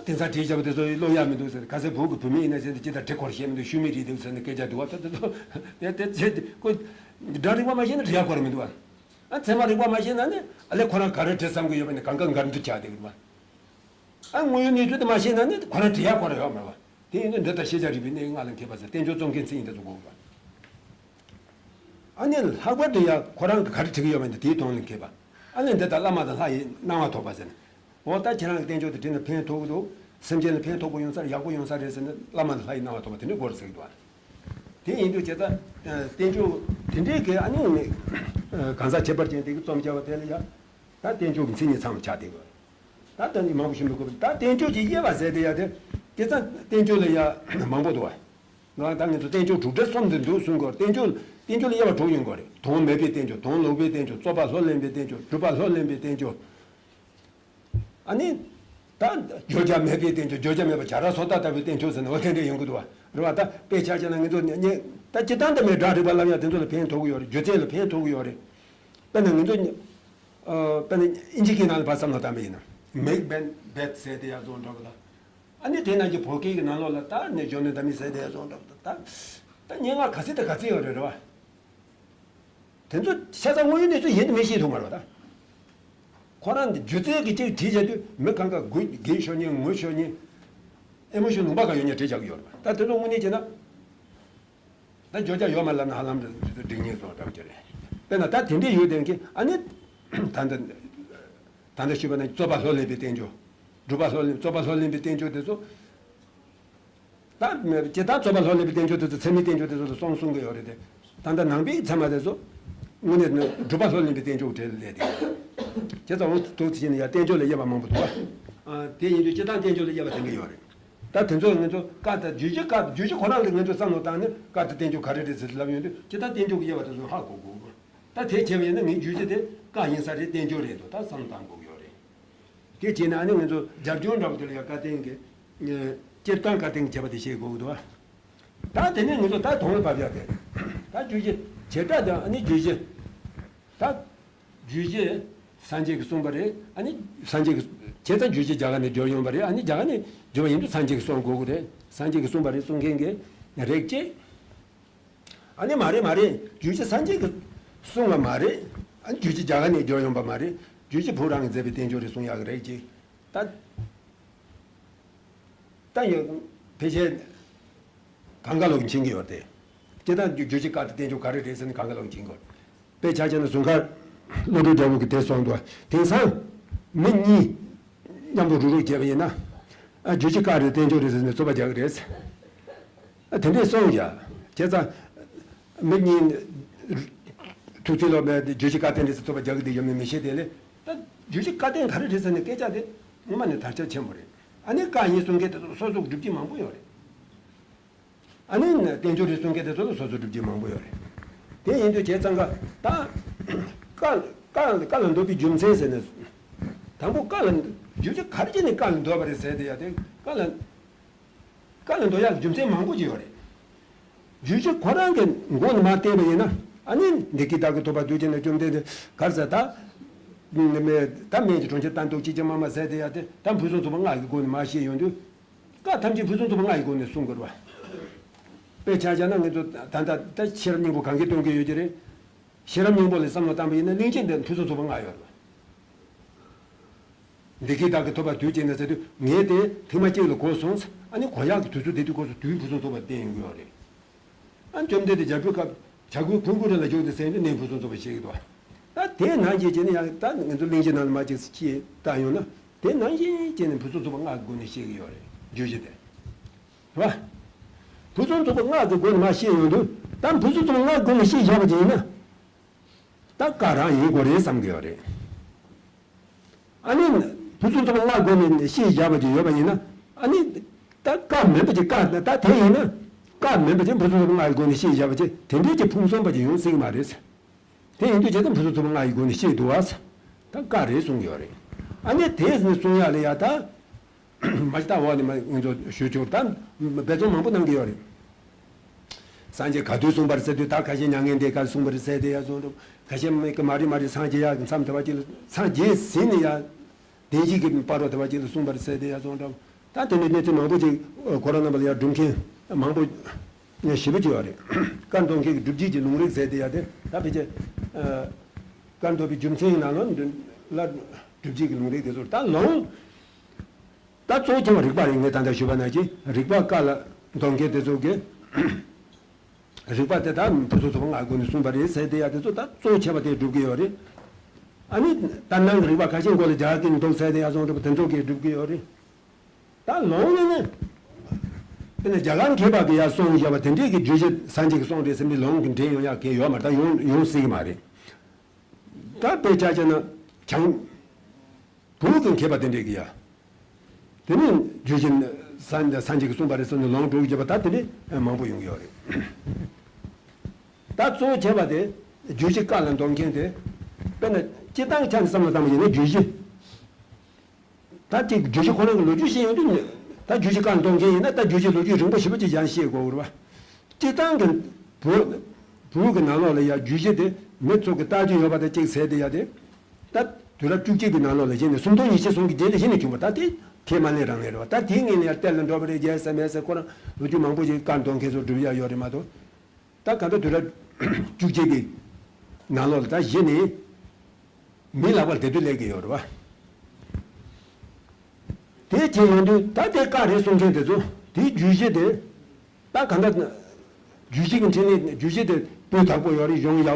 དེང་སང་བྲིས་བཞག་པ་དེ་ཚོ་ཀློག་ཡག་མི་འདུག་ཟེར། ག་ཚད་བོད་ཀྱི་བུད་མེད་ཡིན་ན་ཟེར་ཏེ་ཅི་ལྟར་བྲིས་ཁོ་ར་ཤེས་མི་འདུག་ཤུལ་མེད་བྲིས་འདུག་ཟེར་ནས་སྐད་ཆ་འདུག་བ། ད་དེ་ཚོ་དེ་དེ་ཚེ་ཁོ་སྒྲ་རིག་པ་མ་ཤེས་ན་བྲིས་ཡག་ཁོ་ར་མི་འདུག་བ། ཨ་ཚད་མ་རིག་པ་མ་ཤེས་ན་ནི་ཨ་ལས་ཁོ་རང་ག་རེ་བྲིས་བསམ་གི་ཡོད་པ་ནི་གང་ག་འགར་འདུག་ཆགས་བསྡད་ཀྱི་འདུག་བ། ཨ་དངོས་ཡོད་གནས་ཚུལ་དེ་མ་ཤེས་ན་ནི་ཁོ་རང་བྲིས་ཡག་ཁོ་ར་ཡོད་མ་རེད་བ། དེ་ཡིན་དུས་འདི་ལྟར་ཤེས་བྱ་རིག་པའི་གནས་ལྔ་ལ་མཁས་པ་ཟེར་བསྟན་བཅོས་རྩོམ་མཁན་མཚན་ཉིད་དེ་ཚོ་དགོས་པ། ཨ་ནི་ལྷག་པར་དུ་ཡང་ཁོ་རང་གིས་ག་རེ་བྲིས་ཀྱི་ཡོད་མེད་དེ་དེའི་དོན་ལ་མཁས་པ། ཨ་ནི་འདི་ལྟར་བླ་མ་དང་ལྷ་ཡི་གནང་བ་ཐོབ་པ་ཟེར་ནས། འོ་ད་ཁྱེད་རང་གི་བསྟན་བཅོས་དེ་བྲིས་ན་ཕན་ཐོགས་ཀྱི་འདུག་སེམས་ཅན་ལ་ཕན་ཐོགས་པོ་ཡོང་ས་རེད། ཡག་པོ་ཡོང་ས་རེད་ཟེར་ནས་བླ་མ་དང་ལྷ་ཡི་གནང་བ་ཐོབ་པ་དེ་འདྲ་དགོས་རེད་ཟེར་གྱི་འདུག་ཨ། དེ་ཡིན་དུས་བྱས་ཙང་བསྟན་བཅོས་དེ་འདྲའི་གི་ཨ་ནི་ནི་གང་ཟག་ཁྱད་པར་ཅན་དེ་གི་རྩོམ་བྱ་བ་དེ་ལ་ཡ། ད་བསྟན་བཅོས་ཀྱི་མཚན་ཉིད་ཚང་བ་ཆགས་བསྡད་དགོས། ད་ལྟ་ནི་མང་པོ་ཞུ་མི་དགོས་པ། ད་བསྟན་བཅོས་ཀྱི་དབྱེ་བ་ཟེར་དེ་ཡ་དེ། དེ་ཙང་བསྟན་བཅོས་ལ་ཡ་མང་པོ་འདུག་བ། ང་ད་ངེད་ཚོ་བསྟན་བཅོས་དྲུག་སྒྲིལ་གསུམ་དུ་འདུ་གསུང་གི་ཡོད་རེད། བསྟན་བཅོས་བསྟན་བཅོས་ལ་དབྱེ་བ་དྲུག་ཡོང་གི་ཡོད་རེད། དོན་མེད་པའི་བསྟན་བཅོས། དོན་ལོག་པའི་བསྟན་བཅོས། རྩོད་པ་ལྷུར་ལེན་པའི་བསྟན་བཅོས། སྒྲུབ་པ་ལྷུར་ལེན་པའི་བསྟན་བཅོས། ཨ་ནི། ད་བརྗོད་བྱ་མེད་པའི་བསྟན་བཅོས། བརྗོད་བྱ་མེད་པ་བྱ་ར་སོ་ཏ་ལྟ་བུའི་བསྟན་བཅོས་ཟེར་ནས་འོ་དེ་འདྲ་ཡོང་གི་འདུག་བ། རེད་བ། ད་དཔེ་ཆ་བཞག་ན་ངེད་ཚོ་ནི་ད་སྤྱིར་བཏང་དུ་མེད་སྒྲ་རིག་པ་ལབ་ཡ་དེ་ཚོ་ལ་ཕན་ཐོགས་ཀྱི་ཡོད་རེད། སྒྱུ་རྩལ་ལ་ཕན་ཐོགས་ཀྱི་ཡོད་རེད། དཔེར་ན་ངེད་ཚོ་ནི། ཨ། དཔེར་ན་ཨིན་ཇི་སྐད་ནང་ལ་ཕར་བསམ་བློ་བཏང་པ་ཡིན་ན། མེག་བེན་བེད་ཟེར་དེ་ཡ་བཟོ་འདྲ་བ་ལ། ཨ་ནི་དེ་ནང་གི་བོད་སྐད་ཀྱི་ནང་ལོགས་ལ་ད་ནི་གཞོན་ནུ་འདྲ་མིན་ཟེར་དེ་ཡ་བཟོ་འདྲ་བ་ད། ད་སྙན་ངག་ག་ཚད་དང་ག་ཚད་ཡོད་རེད། རེད་བ། དེ་ཚོ་ཤ་ཚ་དངོས་ཡོད་གནས་ཚུལ་ཡིན་དུ་མི་ཤེས་ཐུབ་མ་རེད་བ་ད། ཁོ་རང་འདི་སྒྱུ་རྩལ་གྱི་ཅིག་བྲིས་བྱ་དུས་མི་གང་ག་དགོད་དགོད་ཤོར་མཁན་ངུ་ཤོར་མཁན། ཨེ་མོ་ཤོན་ལུང་པ་གང་ཡོད་མཁན་བྲིས་བཞག་གི་ཡོད་རེད་བ། ད་དེ་ཚོ་དངོས་གནས་བྱས་ན། ད་བརྗོད་བྱ་ཡོད་མ་ལབ་ན་ཧ་ལམ་འགྲིག་མཁན་བཟོ་འདྲ་བོ་ཅིག་རེད། དཔེར་ན་ད་དེ་འདྲས་ཡོད་དེ་གི་ཨ་ནི། ད་ལྟ། ད་ལྟ་ཞུས་པ་ན་རྩོད་པ་ལྷུར་ལེན་པའི་བསྟན་བཅོས། སྒྲུབ་པ་ལྷུར་ལེན། རྩོད་པ་ལྷུར་ལེན་པའི་བསྟན་བཅོས་དེ་ཚོ། ད་སྤྱིར་བཏང་རྩོད་པ་ལྷུར་ལེན་པའི་བསྟན་བཅོས་དེ་ཚོ་ཚད་མའི་བསྟན་བཅོས་དེ་ཚོ་ལ་གསུངས་གསུང་གི་ཡོད་རེད་དེ། ད་ལྟ་ནང་པའི་ཚད་མ་དེ་ཚོ། དངོས་གནས་ནི་སྒྲུབ་པ་ལྷུར་ལེན་པའི་བསྟན་བཅོས་གྲས་ལ་སླེབས་ཏེ། བྱས་ཙང་འོ་ཐུག་ཚེ་ནི་ཡང་བསྟན་བཅོས་ལ་དབྱེ་བ་མང་པོ་འདུག་བ། ཨ། དེ་ཡིན་དུས་སྤྱིར་བཏང་བསྟན་བཅོས་ལ་དབྱེ་བ་དེ་འདྲ་ཡོད་རེད། ད་དེ་ཚོ་ང་ཚོ་བཀའ་དང་རྒྱུད་བཞི། བཀའ་རྒྱུད་བཞི་ཁོ་རང་ལ་ང་ཚོ་བསམ་བློ་བཏང་ནས་བཀའ་དང་བསྟན་བཅོས་ག་རེ་རེད་ཟེར་ལབ་ཡོང་དུས་སྤྱིར་བཏང་བསྟན་བཅོས་ཀྱི་དབྱེ་བ་དེ་ཚོ་ཧ་གོ་དགོས། ད་དེ་བྱས་པ་ཡིན་ན་ངའི་རྒྱུད་བཞི་དེ་བཀའ་ཡིན་ས་རེད། བསྟན་བཅོས་རེད་འདུག་ད་བསམ་བློ་བཏང་དགོས་ཀྱི་ཡོད་རེད། དེ་བྱས་ན་ཨ་ནི་ང་ཚོ་རྒྱབ་ལྗོངས་འདྲ་པོ་དེ་ལ་ཡང་བཀའ་བསྟན་གྱི་སྤྱིར་བཏང་བཀའ་བསྟན་གྱི་བྱེད་པ་དེ་ཤེས་དགོས་ཀྱི་འདུག་ད་དེ་ནས་ང་ཚོ་ད་དོན་ལ་བབ་ཡག་དེ། ད་རྒྱུད་བཞི་བྱེ་བྲག་དང་ཨ་ནི་རྒྱུད་བཞི། ད་རྒྱུད་བཞི་སངས་རྒྱས་ཀྱིས་གསུངས་པ་རེད། ཨ་ནི་སངས་རྒྱས་ཀྱིས་བྱས་ཙང་རྒྱུད་བཞི་རྒྱ་གར་ནས་བསྒྱུར་ཡོང་བ་རེད། ཨ་ནི་རྒྱ་གར་ནས་བསྒྱུར་བ་ཡིན་དུས་སངས་རྒྱས་ཀྱིས་གསུངས་དགོས་ཀྱི་རེད། སངས་རྒྱས་ཀྱིས་གསུངས་པ་རེད་གསུང་མཁན་གྱི་རིགས་གཅིག་ཨ་ནི་མ་རེད་མ་རེད། རྒྱུད་བཞི་སངས་རྒྱས་ཀྱིས་གསུངས་པ་མ་རེད། ཨ་ནི་རྒྱུད་བཞི་རྒྱ་གར་ནས་བསྒྱུར་ཡོང་པ་མ་རེད། རྒྱུད་བཞི་བོད་རང་གིས་མཛད་པའི་བསྟན་བཅོས་རེད་གསུང་ཡག་གི་རིགས་གཅིག་ད། ད་ཡོད། ཕལ་ཆེར་གང་ག་ལོག་འཆིང་གི་ཡོད་དེ། སྤྱིར་བཏང་རྒྱུ་རྒྱུ་ཆ་བཀག་སྟེ་བསྟན་བཅོས་ག་རེ་རེད་ཟེར་ནས་གང་ག་ལོག་འཆིང་གི་ཡོད། དཔེ་ཆ་བྱས་ན་ཟུར་མཁར་བློ་གྲོས་རྒྱལ་པོ་གིས་དེ་གསུངས་འདུག་དེང་སང་མི་གཉིས་མཉམ་དུ་རུག་རུག་བྱས་པ་ཡིན་ན། ཨ། རྒྱུ་ཆ་བཀག་རེད་བསྟན་བཅོས་རེད་ཟེར་ནས་རྩོད་པ་རྒྱག་གི་རེད། ཨ། དེ་འདྲས་གསུངས་ཡ། བྱས་ཙང་མི་གཉིས་ཐུག་ཚེ་ལོ་མའི་རྒྱུ་ཆ་བཀག་བསྟན་རེད་ཟེར་རྩོད་པ་རྒྱག་གི་འདུག་ཡོད་མེད་མི་ཤེས། དེ་ལས་ད་རྒྱུ་ཆ་བཀག་བསྟན་ག་རེ་རེད་ཟེར་ནས་སྐད་ཆ་དེ་སྔོན་མ་ནས་དར་ཁྱབ་ཆེན་པོ་རེད། ཨ་ནི་བཀག་ཡིན་གསུང་མཁན་དེ་ཚོ་སོ་སོ་སྒྲུབ་བྱེད་མང་པོ་ཡོད་རེད། ཨ་ནི་བསྟན་བཅོས་རེད་གསུང་མཁན་དེ་ཚོ་ལ་སོ་སོ་སྒྲུབ་བྱེད་མང་པོ་ཡོད་རེད། དེ་ཡིན་དུས་བྱས་ཙང་ཀ་ད་བཀག་བཀག་བཀག་ལ་འདོད་པའི་རྒྱུ་མཚན་ཟེར་ནས། དང་པོ་བཀག་ལ་རྒྱུ་ཆ་ག་རེ་བྱས་ནས་བཀག་ལ་འདོད་པ་རེད་ཟེར་དེ་ཡ་དེ། བཀག་ལ་བཀག་ལ་འདོད་ཡག་རྒྱུ་མཚན་མང་པོ་ཅིག་ཡོད་རེད། རྒྱུ་ཆ་ཁོ་རང་གི་མགོ་ནས་མར་བལྟས་པ་ཡིན་ན། ཨ་ནི་འདི་སྐད་བདག་གིས་ཐོབ་པ་དུས་གཅིག་ན་བཅོམ་ལྡན་འདས་ག་རེ་ཟེར་ད། མེད་ད་མེད་ཀྱི་གྲོང་ཁྱེར་ལྟ་འདུག་ཅི་ཅི་མ་མ་ཟེར་དེ་ཡ་དེ་ད་ཕུན་སུམ་ཚོགས་པ་ལྔ་གི་སྒོ་ནས་མར་བཤད་ཡོང་དུས། བཀག་ཐམས་ཅད་ཕུན་སུམ་ཚོགས་པ་ལྔ་ཡི་སྒོ་ནས་གསུང་དགོས་རེད་བ། དཔེ་ཆ་བཞག་ན་ང་ཚོ་ད་ལྟ་ད་ཤེས་རབ་སྙིང་པོ་གང་གིས་སྟོན་གྱི་ཡོད་ཀྱི་རེད། ཤེས་རབ་སྙིང་པོ་ལ་བསམ་བློ་བཏང་པ་ཡིན་ན་གླེང་གཞི་འདི་ཕུན་སུམ་ཚོགས་པ་ལྔ་ཡོད་རེད་བ། འདི་སྐད་བདག་གིས་ཐོབ་པ་དུས་གཅིག་ན་ཟེར་དུས་ངས་དེ་ཐེངས་མ་གཅིག་ལ་གོ་སོང་། ཨ་ནི་གོ་ཡག་གི་དུས་ཚོད་དེ་དུས་སྐབས་སུ་དུས་ཕུན་སུམ་ཚོགས་པ་བསྟན་ཡོང་གི་ཡོད་རེད། ཨ། བཅོམ་ལྡན་འདས་རྒྱལ་པོའི་སྐབས་བྱ་རྒོད་ཕུང་པོའི་རི་ལ་བཞུགས་ཏེ་ཟེར་ནས་གནས་ཕུན་སུམ་ཚོགས་པ་བཤད་ཀྱི་འདུག་ད་དེ་ནང་བཞིན་བྱས་ནས་ཡང་ད་ང་ཚོ་གླེང་གཞི་ནང་ལ་མ་ཅིག་ཅིག་བལྟ་ཡོང་ན་དེ་ནང་བཞིན་བྱས་ནས་ཕུན་སུམ་ཚོགས་པ་ལྔ་གི་སྒོ་ནས་བཤད་ཀྱི་ཡོད་རེད། རྒྱུ་གཞི་དེ། རེད་བ། ཕུན་སུམ་ཚོགས་པ་ལྔ་གི་སྒོ་ནས་མར་བཤད་ཡོང་དུས་ད་ཕུན་སུམ་ཚོགས་པ་ལྔ་གི་སྒོ་ནས་བཤད་བཞག་པ་ཅིག་ཡིན་ན། ད་བཀག་རང་ཡིན་དགོས་རེད་བསམ་གྱི་ཡོད་རེད། ཨ་ནི་ཕུན་སུམ་ཚོགས་པ་ལྔ་སྒོ་ནས་བཤད་བཞག་པ་ཅིག་ཡོད་པ་ཡིན་ན། ཨ་ནི་ད་བཀག་མིན་པ་ཅིག་བཀག་ད་དེ་ཡིན་ན། བཀག་མིན་པ་ཅིག་ཕུན་སུམ་ཚོགས་པ་ལྔ་ཡི་སྒོ་ནས་བཤད་བཞག་པ་ཅིག་དེ་འདྲའི་ཅིག་ཕུང་གསུམ་པ་ཅིག་ཡོང་སྲིད་ཀྱི་མ་རེད། དེ་ཡིན་དུས་བྱས་ཙང་ཕུན་སུམ་ཚོགས་པ་ལྔ་ཡི་སྒོ་ནས་བཤད་འདུག་བ། ད་བཀག་རེད་གསུང་གི་ཡོད་རེད། ཨ་ནི་དེ་ནི་གསུང་ཡག་ལ་ཡ་ད། མ་གཞི་ད་འོག་ནས་མ་ང་ཚོ་ཞུ་ཆོག་ད་འབད་བརྩོན་མང་པོ་གནང་གི་ཡོད་རེད། སངས་རྒྱས་ག་དུས་གསུངས་པ་རེད་ཟེར་དུས་ད་ཁ་ཤས་མྱ་ངན་འདས་ཀར་གསུངས་པ་རེད་ཟེར་དེ་ཡ་གསུངས་འགྲོ། ཁ་ཤས་མི་གི་མ་རེད་མ་རེད་སངས་རྒྱས་ཡག་གི་མཚམས་དེ་བ་ཅིག་ལ་སངས་རྒྱས་ཟིན་ནས་ཡ། བདེན་བཞི་གི་བར་རོ་དེ་བ་ཅིག་ལ་གསུངས་པ་རེད་ཟེར་དེ་ཡ་གསུངས་འགྲོ། ད་དེ་འདྲའི་གནས་ཚུལ་མང་པོ་ཅིག་ཁོ་རང་རྣམ་པ་ལ་ཡ་སྒྲུབ་མཁན་མང་པོ་ཞེ་པོ་ཅིག་ཡོད་རེད། བཀའ་མདོ་མཁན་གྱི་སྒྲུབ་བྱེད་ཀྱི་ལུང་རིགས་ཟེར་དེ་ཡ་དེ་ད་ཕལ་ཆེར། བཀའ་མདོ་པའི་རྒྱུ་མཚན་ཡིན་ན་ལོ་ལ་སྒྲུབ་བྱེད་ཀྱི་ལུང་རིགས་དེ་ཚོར་ད་ལོང་། ད་གཙོ་ཆེ་བ་རིགས་པ་རེད། ངས་ད་ལྟ་ཞུས་པ་ནང་བཞིན་རིགས་པ་བཀའ་ལ་འདོན་མཁན་དེ་ཚོ་གིས་རིགས་པ་དེ་དག་ཕུན་སུམ་ཚོགས་པ་ལྔ་སྒོ་ནས་གསུངས་པ་རེད་ཟེར་དེ་ཡ་དེ་ཚོ་ད་གཙོ་ཆེ་བ་དེ་སྒྲུབ་ཀྱི་ཡོད་རེད། ཨ་ནི་ད་ནང་གི་རིགས་པ་ཁ་ཤས་མགོ་ལ་རྒྱག་གི་འདུག་ཟེར་དེ་ཡ་སོང་འགྲོ་བ་དེ་ཚོ་གིས་སྒྲུབ་ཀྱི་ཡོད་རེད། ད་ལོང་ཡིན་ན། དཔེར་ན་རྒྱ་གར་མཁས་པ་གིས་ཡ་གསུངས་བཞག་པ་དེ་འདྲས་ཀྱི་རྒྱུད་བཞི་སངས་རྒྱས་ཀྱིས་གསུངས་རེད་ཟེར་ནས་ལོང་གི་འདྲེན་ཡོང་ཡག་གི་ཡོད་མ་རེད། ད་ཡོང་ཡོང་སྲིད་ཀྱི་མ་རེད། ད་དཔེ་ཆ་བྱས་ན་བྱང་། བོད་ཀྱི་མཁས་པ་དེ་འདྲས་ཀྱིས་ཡ། དེ་ནས་རྒྱུད་བཞི་སངས་སངས་རྒྱས་ཀྱིས་གསུངས་པ་རེད་ཟེར་ནས་ལོང་སྒྲུག་བྱས་པ་ད་དེ་འདྲས་མང་པོ་ཡོང་གི་ཡོད་རེད། ད་གཙོ་བོ་བྱས་པ་དེ་རྒྱུད་བཞི་བཀའ་ལ་འདོན་མཁན་དེ། དཔེར་ན་སྤྱིར་བཏང་ཆ་ནས་བསམ་བློ་བཏང་བ་ཡིན་ན་རྒྱུད་བཞི། ད་ཅིག་རྒྱུད་བཞི་ཁོ་རང་གི་ལོ་རྒྱུས་ཤེས་ཡོང་དུས་ནི། ད་རྒྱུད་བཞི་བཀའ་འདོན་མཁན་ཡིན་ན་ད་རྒྱུད་བཞི་ལོ་རྒྱུས་རིང་པོ་ཞེ་པོ་ཅིག་ཡང་ཤེས་དགོས་རེད་བ། སྤྱིར་བཏང་གི་བོད། བོད་ཀྱི་ནང་ལོགས་ལ་ཡ་རྒྱུད་བཞི་དེ་མི་ཚོ་གི་ལྟ་རྒྱུ་ཡོད་པ་དང་གཅིག་ཟེར་དེ་ཡ་དེ། ད་དུས་རབས་བཅུ་གཅིག་པའི་ནང་ལོགས་ལ་གཞི་ནས་སུམ་སྟོང་ཉི་ཤུ་སོང་གི་རྗེས་ལ་གཞི་ནས་བྱུང་བ་ད་དེ་ཁས་མ་ལེན་རང་ལེན་རེད་བ། ད་དེའི་ངོས་ནས་ཡར་གཏེར་ལ་འགྲོ་བ་རེད་རྒྱལ་ས་མེད་ས་ཁོ་རང་ལོ་རྒྱུས་མང་པོ་ཞིག་བཀའ་འདོན་མཁན་ཚོ་སྒྲུབ་ཡ་ཡོད་རེད་མ་གཏོགས། ད་གང་ལྟར་དུས་རབས་བཅུ་གཅིག་གི་ནང་ལོགས་ལ་ད་གཞི་ནས་མི་ལག་པར་དེ་དུས་སླེབས་ཀྱི་ཡོད་རེད་བ། དེ་བྱས་ཡོང་དུས་ད་དེ་བཀའ་རེད་གསུང་མཁན་དེ་ཚོ་དེའི་རྒྱུད་བཞི་དེ་ད་གང་ལྟར་རྒྱུད་བཞི་གི་འཕྲིན་ལས་རྒྱུད་བཞི་དེ་སྤུས་དག་པོ་ཡོད་རེད། གཞུང་ཡང་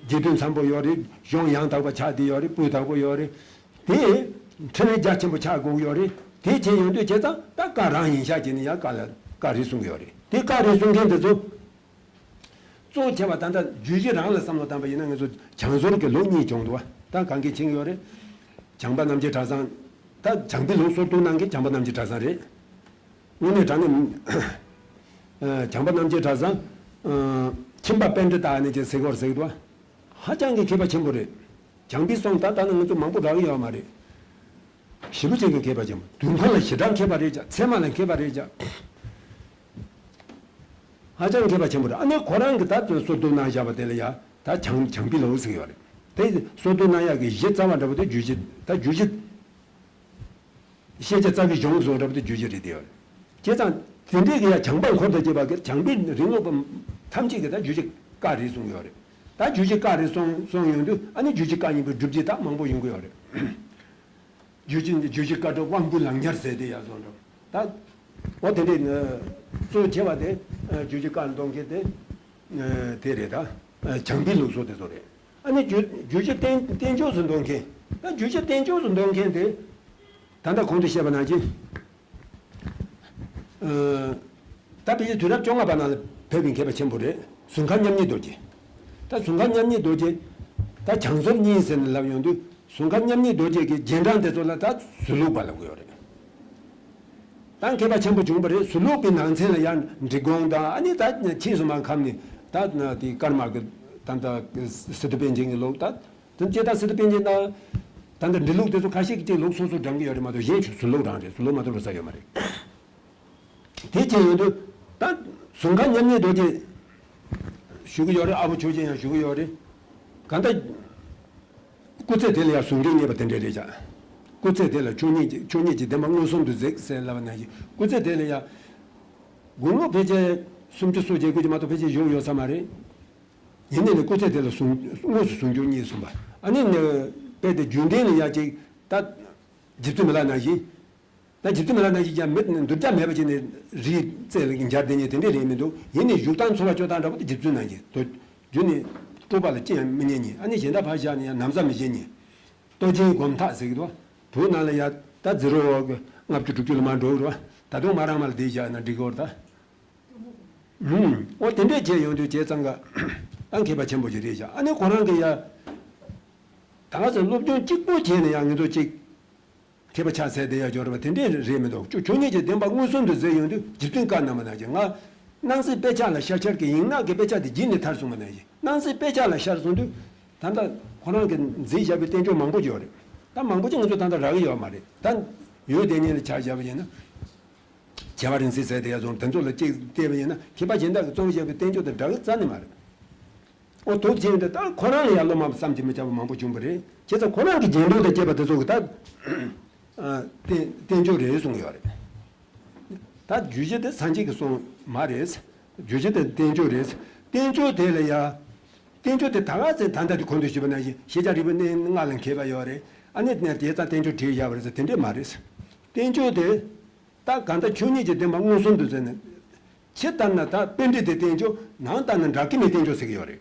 རྗེས་མཐུན་འཚམ་པོ་ཡོད་རེད། གཞུང་ཡང་དག་པ་ཆགས་བསྡད་ཡོད་རེད། སྤུས་དག་པོ་ཡོད་རེད། དེ་འཕྲིན་ལས་རྒྱ་ཆེན་པོ་ཆགས་དགོས་ཡོད་རེད། དེ་བྱས་ཡོང་དུས་བྱས་ཙང་ད་བཀའ་རང་ཡིན་ཤག་བྱས་ནས་ཡང་བཀའ་ལ་བཀའ་རེད་གསུང་གི་ཡོད་རེད། དེ་བཀའ་རེད་གསུང་མཁན་དེ་ཚོ། གཙོ་ཆེ་བ་ད་ལྟ་རྒྱུད་བཞི་རང་ལ་བསམ་བློ་བཏང་པ་ཡིན་ན་ང་ཚོ་བྱང་ཟུར་གྱི་ལུགས་གཉིས་བྱུང་འདུག་བ། ད་གང་གི་ཕྱིན་ཡོད་རེད། བྱང་པ་རྣམ་རྒྱལ་གྲྭ་ཚང་། ད་བྱང་པའི་ལུགས་སྲོལ་གཏོད་གནང་མཁན་བྱང་པ་རྣམ་རྒྱལ་གྲྭ་ཚང་རེད། དངོས་གནས་དྲང་གནས། ཨ། བྱང་པ་རྣམ་རྒྱལ་གྲྭ་ཚང་། ཨ། ཁྱིམ་པ་པཎྜི་ཏ་ནས་ཀྱི་ཟེར་སྐོར་ཟེར་གི་འདུག་བ། ཧ་ཅང་གི་མཁས་པ་ཆེན་པོ་རེད། བྱང་པའི་གསུང་ད་ལྟ་ན་ང་ཚོ་མང་པོ་རག་གི་ཡོད་མ་རེད། ཞེ་པོ་ཅིག་གི་མཁས་པ་ཅིག་དུས་འཁོར་ལ་ཞེ་དྲག་མཁས་པ་རེད་ཀྱང་ཚད་མ་ལ་མཁས་པ་རེད་ཀྱང་། ཧ་ཅང་མཁས་པ་ཆེན་པོ་རེད། ཨ་ནི་ཁོ་རང་གི་ད་དོན་སྲོལ་གཏོད་གནང་བཞག་པ་དེ་ལ་ཡ་ད་བྱང་བྱང་པའི་ལུགས་ཟེར་གྱི་ཡོད་རེད། དེ་སྲོལ་གཏོད་གནང་ཡག་གི་གཞི་རྩ་བ་འདྲ་པོ་དེ་རྒྱུད་བཞི་ད་རྒྱུད་བཞི། ཤེས་བྱ་རྩ་བའི་གཞུང་བཟོ་འདྲ་པོ་དེ་རྒྱུད་བཞི་རེད་དེ་ཡོད་རེད། བྱས་ཙང་དེ་འདྲའི་གི་ཡ་བྱང་པ་འཁོར་དང་བཅས་པ་གི་བྱང་པའི་རིང་ལུགས་པ་ཐམས་ཅད་ཀྱི་ད་རྒྱུད་བཞི་བཀའ་རེད་གསུངས་ཡོད་རེད། ད་རྒྱུད་བཞི་བཀའ་རེད་གསུངས་གསུངས་ཡོང་དུས་ཨ་ནི་རྒྱུད་བཞི་བཀའ་ཡིན་པའི་སྒྲུབ་བྱེད་ད་མང་པོ་ཡོང་གི་ཡོད་རེད། རྒྱུད་བཞི་རྒྱུད་བཞི་བཀའ་སྒྲུབ་དབང་པོའི་ལག་ཉར་ཟེར་དེ་ཡ་བཟོ་འདྲ། ད་ འོ་དེ་འདྲའི་གཙོ་ཆེ་བ་དེ་རྒྱུད་བཞི་བཀའ་འདོན་མཁན་དེ་དེ་རེད། ད་བྱང་པའི་ལུགས་སྲོལ་དེ་ཚོ་རེད། ཨ་ནི་རྒྱུད་རྒྱུད་བཞི་བསྟན་བསྟན་བཅོས་སུ་འདོན་མཁན། ད་རྒྱུད་བཞི་བསྟན་བཅོས་སུ་འདོན་མཁན་དེ་ད་ལྟ་གོང་དུ་བཤད་པ་ནང་བཞིན། ད་དཔེ་ཆ་དུས་རབས་བཅོ་ལྔ་པ་ནང་ལ་བོད་པའི་མཁས་པ་ཆེན་པོ་རེད། ཟུར་མཁར་མཉམ་ཉིད་རྡོ་རྗེ། ད་ཟུར་མཁར་མཉམ་ཉིད་རྡོ་རྗེ། ད་བྱང་ཟུར་གཉིས་ཟེར་ནས་ལབ་ཡོང་དུས་ཟུར་མཁར་མཉམ་ཉིད་རྡོ་རྗེ་གི་རྗེས་འབྲང་དེ་ཚོ་ལ་ད་ཟུར་ལུགས་པ་ལབ་གི་ཡོད་རེད། ད་མཁས་པ་ཆེན་པོ་བྱུང་བ་རེད། ཟུར་ལུགས་པའི་ནང་ཚན་ལ་ཡང་འབྲི་གུང་དང་ཨ་ནི་ད་ཕྱིས་སུ་མར་ཁམས་ནས་ད་དེ་ཀརྨ་གི་ད་ད་སི་ཏུ་པཎ་ཆེན་གྱི་ལུགས། ད་དེ་སྐྱེ་ད་སི་ཏུ་པཎ་ཆེན་དང་ད་ད་འབྲི་ལུགས་དེ་ཚོ་ཁ་ཤས་ཀྱི་ལུགས་སོ་སོ་འདྲེན་གྱི་ཡོད་རེད་མ་གཏོགས་གཞན་ཟུར་ལུགས་རང་རེད། ཟུར་ལུགས་མ་གཏོགས་ལོ་ས་ཡོད་མ་རེད། དེ་བྱས་ཡོང་དུས་ད་ཟུར་མཁར་མཉམ་ཉིད་རྡོ་རྗེ་ཞུ་གི་ཡོད་རེད། ཨ་བོ་ཆོས་རྒྱན་ཡང་ཞུ་གི་ཡོད་རེད། གང་ལྟར་སྐུ་ཚེ་དེ་ལ་ཡང་ཟུར་མཁར་རྙེད་པ་དེ་འདྲ་རེད་ཤག་སྐུ་ཚེ་དེ་ལ་ཆོས་ཉིད་ཀྱི་ཆོས་ཉིད་ཀྱི་བདེན་པ་མངོན་སུམ་དུ་གཟིགས་ཟེར་ལབ་པ་ནང་བཞིན་སྐུ་ཚེ་དེ་ལ་ཡང་དགུང་ལོ་ཕལ་ཆེར་སུམ་ཅུ་སོ་བརྒྱད་དགུ་ཅིག་མ་གཏོགས་ཕལ་ཆེར་བཞུགས་ཡོད་ས་མ་རེད། ཡིན་ནའི་ནི་སྐུ་ཚེ་དེ་ལ་ཟུར་དངོས་སུ་ཟུར་མཁར་རྙེད་སོང་བ། ཨ་ནི་ནི་དཔེ་དེ་རྒྱུན་ལྡན་ལ་ཡང་ཅིག་ད་རྗེ་བཙུན་མི་ལ་ནང་བཞིན། ད་རྗེ་བཙུན་མི་ལ་ནང་བཞིན་ཀྱང་མི་འདུ་འབྲལ་མེད་པ་ཅིག་ནས་རིའི་རྩེ་ལ་འབྱར་བསྡད་མཁན་དེ་འདྲས་རེད་མི་འདུག་ཡིན་ནའི་བཞུགས་སྟངས་འཚོ་བ་སྐྱོང་སྟངས་འདྲ་པོ་དེ་རྗེ་བཙུན་ནང་བཞིན་དུ་རྒྱུ་ནི་སྤྲོ་བ་ལ་ཅི་ཡང་མི་ཉན་མཁན། ཨ་ནི་གཞན་དག་ཕར་བཞག་ནས་ཡང་ན་བཟའ་མི་བཞེས་མཁན། ལྟོ་ཆེན་སྒོམ་ཐག་ཟེར་གྱི་འདུག་བོད་ནང་ལ་ཡ་ད་ཛི་རོ་ལྔ་བཅུ་དྲུག་ཅུ་ལ་མར་འགྲོ་གི་རེད་བ། ད་དུང་མ་རང་མ་ལ་བསྡད་བཞག་ན་འགྲིག་གི་རེད་ད། ཧུམ། འོ་དེ་འདྲས་བྱས་ཡོང་དུས་བྱས་ཙང་ག་ད་མཁས་པ་ཆེན་པོ་ཞིག་རེད་བཞག་ཨ་ནི་ཁོ་རང་གི་ཡ་ད་ག་ཚོད་སློབ་སྦྱོང་གཅིག་པོ་བྱས་ནས་ཡང་ངེད་ཚོ་གཅིག་མཁས་པ་ཆགས་ཚར་བསྡད་ཡ་འབྱོར་བ་དེ་འདྲས་རེད་མི་འདུག་ཆོས་ཆོས་ཉིད་ཀྱི་བདེན་པ་མངོན་སུམ་དུ་གཟིགས་ཡོང་དུས་རྗེ་བཙུན་བཀའ་གནང་བ་ནང་བཞིན་ང་སྣང་སྲིད་དཔེ་ཆ་ལ་ཤར་ཤར་གྱི་ཡིག་ནག་གི་དཔེ་ཆ་དེ་བརྗེད་ནས་ཐར་སོང་བ་ནང་བཞིན་སྣང་སྲིད་དཔེ་ཆ་ལ་ཤར་སོང་དུས་ད་ལྟ་ཁོ་རང་གིས་མཛད་བཞག་པའི་བསྟན་བཅོས་མང་པོ་ཡོད་རེད། ད་མང་པོ་ཅིག་ང་ཚོ་ད་ལྟ་རག་གི་ཡོད་མ་རེད། ད་ཡོད་དེ་ཉིད་ལ་ཆ་བཞག་པ་ཡིན་ན། བྱ་བ་རིང་བསྲེལ་ཟེར་དེ་ཡ་བཟུང་དེ་ཚོ་ལ་གཅིག་བལྟས་པ་ཡིན་ན་མཁས་པ་གཞན་དག་གིས་རྩོམ་བཞག་པའི་བསྟན་བཅོས་དང་འདྲ་གི་རྩ་ནས་མ་རེད། ཨོ་དོ་བྱས་འདི་ལྟར་ཁོ་རང་ལ་ཡང་བློ་མ་བསམ་གྱིས་མི་ཁྱབ་པ་མང་པོ་བྱུང་བ་རེད། བྱས་ཙང་ཁོ་རང་གི་རྗེས་འབྲང་དང་བཅས་པ་དེ་ཚོ་གི་ད་བསྟན་བསྟན་བཅོས་རེད་གསུངས་ཡོད་རེད། ད་རྒྱུད་བཞི་དེ་སངས་རྒྱས་ཀྱི་གསུང་མ་རེད། རྒྱུད་བཞི་དེ་བསྟན་བཅོས་རེད། བསྟན་བཅོས་དེ་ལ་ཡང་བསྟན་བཅོས་དེ་ད་ག་ཚོད་ད་ལྟ་དེ་གོང་དུ་ཞུས་པ་ནང་བཞིན་ཤེས་བྱ་རིག་པའི་གནས་ལྔ་ལ་མཁས་པ་ཡོད་རེད། ཨ་ནི་དེ་ཙང་བསྟན་བཅོས་བྲིས་བཞག་པ་རེད་ཟེར་དེ་འདྲས་མ་རེད། བསྟན་བཅོས་དེ། ད་གང་ལྟར་ཆོས་ཉིད་ཀྱི་བདེན་པ་མངོན་སུམ་དུ་མཛད་ནས། ཕྱི་ལྟར་ན་ད་པཎྜི་ཏའི་བསྟན་བཅོས། ནང་ལྟར་ན་འབྲང་གི་མའི་བསྟན་བཅོས་ཟེར་གྱི་ཡོད་རེད།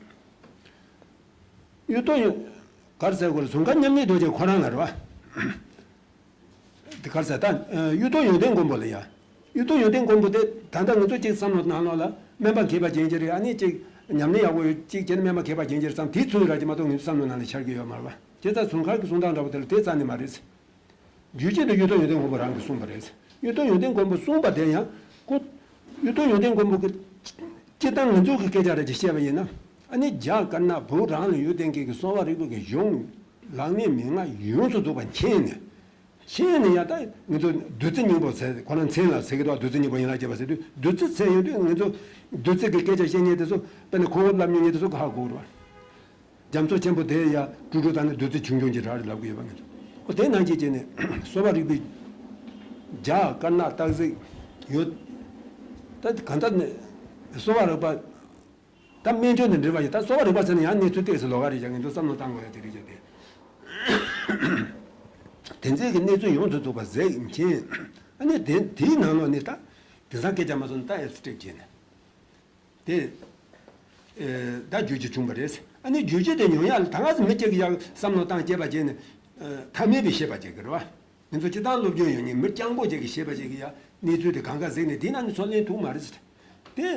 གཡུ་ཐོག་གར་ཟེར་དགོས་རེད། ཟུར་མཁར་མཉམ་ཉིད་རྡོ་རྗེ་ཁོ་རང་ལ་རེད་བ། དེ་གར་ཟེར་ད་གཡུ་ཐོག་ཡོན་ཏན་མགོན་པོ་ལ་ཡ། གཡུ་ཐོག་ཡོན་ཏན་མགོན་པོ་དེ་ད་ལྟ་ང་ཚོ་གཅིག་བསམ་བློ་ནང་ལོགས་ལ་སྨན་པ་མཁས་པ་ཅན་ཅིག་རེད། ཨ་ནི་གཅིག་ཉམས་ལེན་ཡག་པོ་ཡོད་གཅིག་བྱས་ན་སྨན་པ་མཁས་པ་ཅན་ཅིག་རེད་བསམ་དེ་ཚོའི་ར་ཅིག་མ་གཏོགས་ང་ཚོ་བསམ་བློ་ནང་ལ་འཆར་གྱི་ཡོད་མ་རེད་བ། དེ་ལྟར་ཟུར་མཁར་གྱི་གསུང་སྟངས་འདྲ་པོ་དེ་ལ་དེ་རྩ་ནས་མ་རེད། རྒྱུད་བཞི་དེ་གཡུ་ཐོག་ཡོན་ཏན་མགོན་པོ་རང་གིས་གསུངས་པ་རེད། གཡུ་ཐོག་ཡོན་ཏན་མགོན་པོ་གསུངས་པ་དེ་ཡང་ཁོ། གཡུ་ཐོག་ཡོན་ཏན་མགོན་པོ་གི་སྤྱིར་བཏང་ང་ཚོ་གི་སྐད་ཆ་རེ་ཅིག་བཤད་པ་ཡིན་ན། ཨ་ནི་རྒྱ་དཀར་ནག་བོད་རང་ལ་ཡོད་བསྡད་མཁན་གྱི་གསོ་བ་རིག་པའི་གི་གཞུང་ལག་ལེན་མན་ངག་ཡོངས་སུ་རྫོགས་པ་མཁྱེན་ནས། མཁྱེན་ནས་ཡང་ད་ང་ཚོ་བདུད་རྩི་སྙིང་པོ་ཟེར་ཁོ་རང་མཚན་ལ་ཟེར་གི་འདུག་བདུད་རྩི་སྙིང་པོ་ཡན་ལག་བརྒྱད་པ་ཟེར་དུས་བདུད་རྩི་ཟེར་ཡོང་དུས་ང་ཚོ་བདུད་རྩི་གི་སྐད་ཆ་བཤད་མཁན་དེ་ཚོ་དཔེར་ན་ཁོ་བོ་ལབ་མྱོང་མཁན་དེ་ཚོ་ག་ཧ་གོ་རེད་བ། རྒྱ་མཚོ་ཆེན་པོ་དེ་ཡ་དཀྲུག་དཀྲུག་བཏང་ནས་བདུད་རྩི་ཆུང་ཆུང་ཅིག་རག་རེད་ལབ་གི་ཡོད་པ་ངེས་འདུག་ཨོ་དེ་ནང་བཞིན་བྱས་ནས་གསོ་བ་རིག་པའི་རྒྱ་དཀར་ནག་སྟག་གཟིག་ཡོད། ད་གང་ལྟར་ནས་གསོ་བ་རིག་པ་ད་སྨན་བཅོས་ནས་འབྲེལ་བ་ཡོད། ད་གསོ་བ་རིག་པ་ཟེར་ན་ཡང་གནས་ཚུལ་ཏོག་ཙམ་ལོགས་ཀ་རེད་ཀྱང་ངེས་འདུག་བསམ་བློ་བཏང་དགོས་ཡ་དེ་རེད་ཀྱང་དེ། དེ་ཚོའི་གི་གནས་ཚུལ་ཡོངས་སུ་རྫོགས་པ་གཟིགས་མཁྱེན། ཨ་ནི་དེ་དེའི་ནང་ལོགས་ནས་ད་དེང་སང་སྐད་ཆ་མ་སོང་ད་ཨེ་སི་ཊེག་བྱས་ནས། དེ། ཨེ། ད་རྒྱུད་བཞི་བྱུང་བ་རེད། ཨ་ནི་རྒྱུད་བཞི་དེ་ཉོ་ཡག་ལ་ད་ག་ཚོད་མི་གཅིག་གིས་ཡག་བསམ་བློ་བཏང་དཔྱད་པ་བྱས་ནས། ཨེ། ཐ་མལ་པའི་ཤེས་པ་ཅིག་གི་རེད་བ། ང་ཚོ་སྤྱིར་བཏང་སློབ་སྦྱོང་ཡོད་མཁན་མི་སྤྱང་པོ་ཅིག་གི་ཤེས་པ་ཅིག་གིས་ཡ་གནས་ཚུལ་དེ་གང་ག་གཟིགས་ནས་དེ་ནང་ནས་ཚུར་ལེན་ཐུབ་མ་རེད་ཟེར། དེ།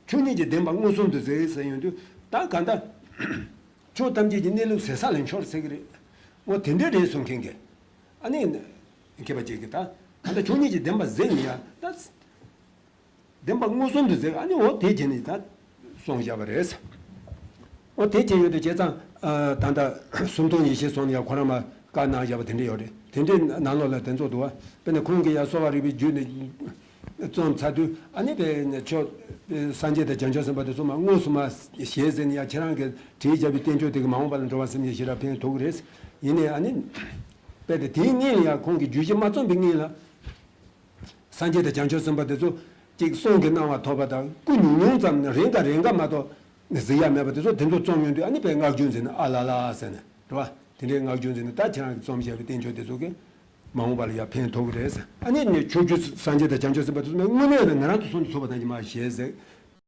ཆོས་ཉིད་ཀྱི་བདེན་པ་མངོན་སུམ་དུ་གཟིགས་ཟེར་ཡོང་དུས་ད་ག་འདྲ། ཕྱོགས་ཐམས་ཅད་ཀྱི་གནས་ལུགས་ཟད་ས་ལ་འཆོར་ཟེར་གི་རེད། འོ་དེ་འདྲ་རེད་གསུང་མཁན་གྱི། ཨ་ནི། མཁས་པ་ཅིག་གིས་ད་ག་འདྲ་ཆོས་ཉིད་ཀྱི་བདེན་པ་གཟིགས་ནས་ཡ་ད། བདེན་པ་མངོན་སུམ་དུ་གཟིགས། ཨ་ནི་འོ་དེ་བྱས་ནས་ད་གསུངས་བཞག་པ་རེད། འོ་དེ་བྱས་ཡོད་དུས་བྱས་ཙང་ཨ་ད་ལྟ་སུམ་སྟོང་ཉི་ཤུ་སོང་ནས་ཡང་ཁོ་རང་མ་བཀའ་གནང་བཞག་པ་དེ་འདྲ་ཡོད་རེད། དེ་འདྲའི་ནང་ལོགས་ལ་དེ་ཚོ་འདུག་བ། དཔེར་ན་ཁོང་གིས་ཡང་གསོ་བ་རིག་པའི་རྒྱུད་ནས་རྩོམ་ཚར་དུས་ཨ་ནི་དཔེ་ཆོས་སངས་རྒྱས་དང་བྱང་ཆུབ་སེམས་དཔའ་དེ་ཚོ་མ་དངོས་སུ་མ་ཞེས་ཟེར་ནས་ཡང་ཁྱེད་རང་གིས་བྲིས་བཞག་པའི་བསྟན་བཅོས་དེ་གི་མ་འོངས་པ་ལ་འགྲོ་བ་སེམས་ཅན་ཞི་རག་ཕན་ཐོགས་ཀྱི་རེད། ཡིན་ནའི་ཨ་ནི་དཔེ་དེ་དེའི་སྔོན་ལ་ཡང་ཁོང་གིས་རྒྱུད་བཞི་མ་རྩོམ་པའི་སྔོན་ལ། སངས་རྒྱས་དང་བྱང་ཆུབ་སེམས་དཔའ་དེ་ཚོ་གཅིག་གསུང་གི་གནང་བ་ཐོབ་པ་དང་སྐུ་ཉུང་ཉུང་ཙམ་ནས་རེ་འགའ་རེ་འགའ་མ་གཏོགས་ནས་གཟིགས་ཡ་མེད་པ་དེ་ཚོ་དེ་ཚོ་རྩོམ་ཡོང་དུས་ཨ་ནི་དཔེ་སྔགས་རྒྱུན་ཟེར་ནས་ཨ་ལ་ལ་ཟེར་ནས་རེད་བ། དེ་འདྲའི་སྔགས་རྒྱུན་ཟེར་ནས་ད་ཁྱེད་རང་གིས་རྩོམ་བཞག་པའི་བསྟན་བཅོས་དེ་ཚོ་གི་ མ་འོངས་པ་ལ་ཡང་ཕན་ཐོགས་ཀྱི་རེད་ཟེར། ཨ་ནི་ནི་ཆོས་རྒྱུད་སངས་རྒྱས་དང་བྱང་ཆུབ་སེམས་དཔའ་དེ་ཚོ་དངོས་གནས་ལ་ང་རང་ཚོ་སོང་ནས་ཚོགས་པ་དང་ཉི་མ་ཞེས་ཟེར།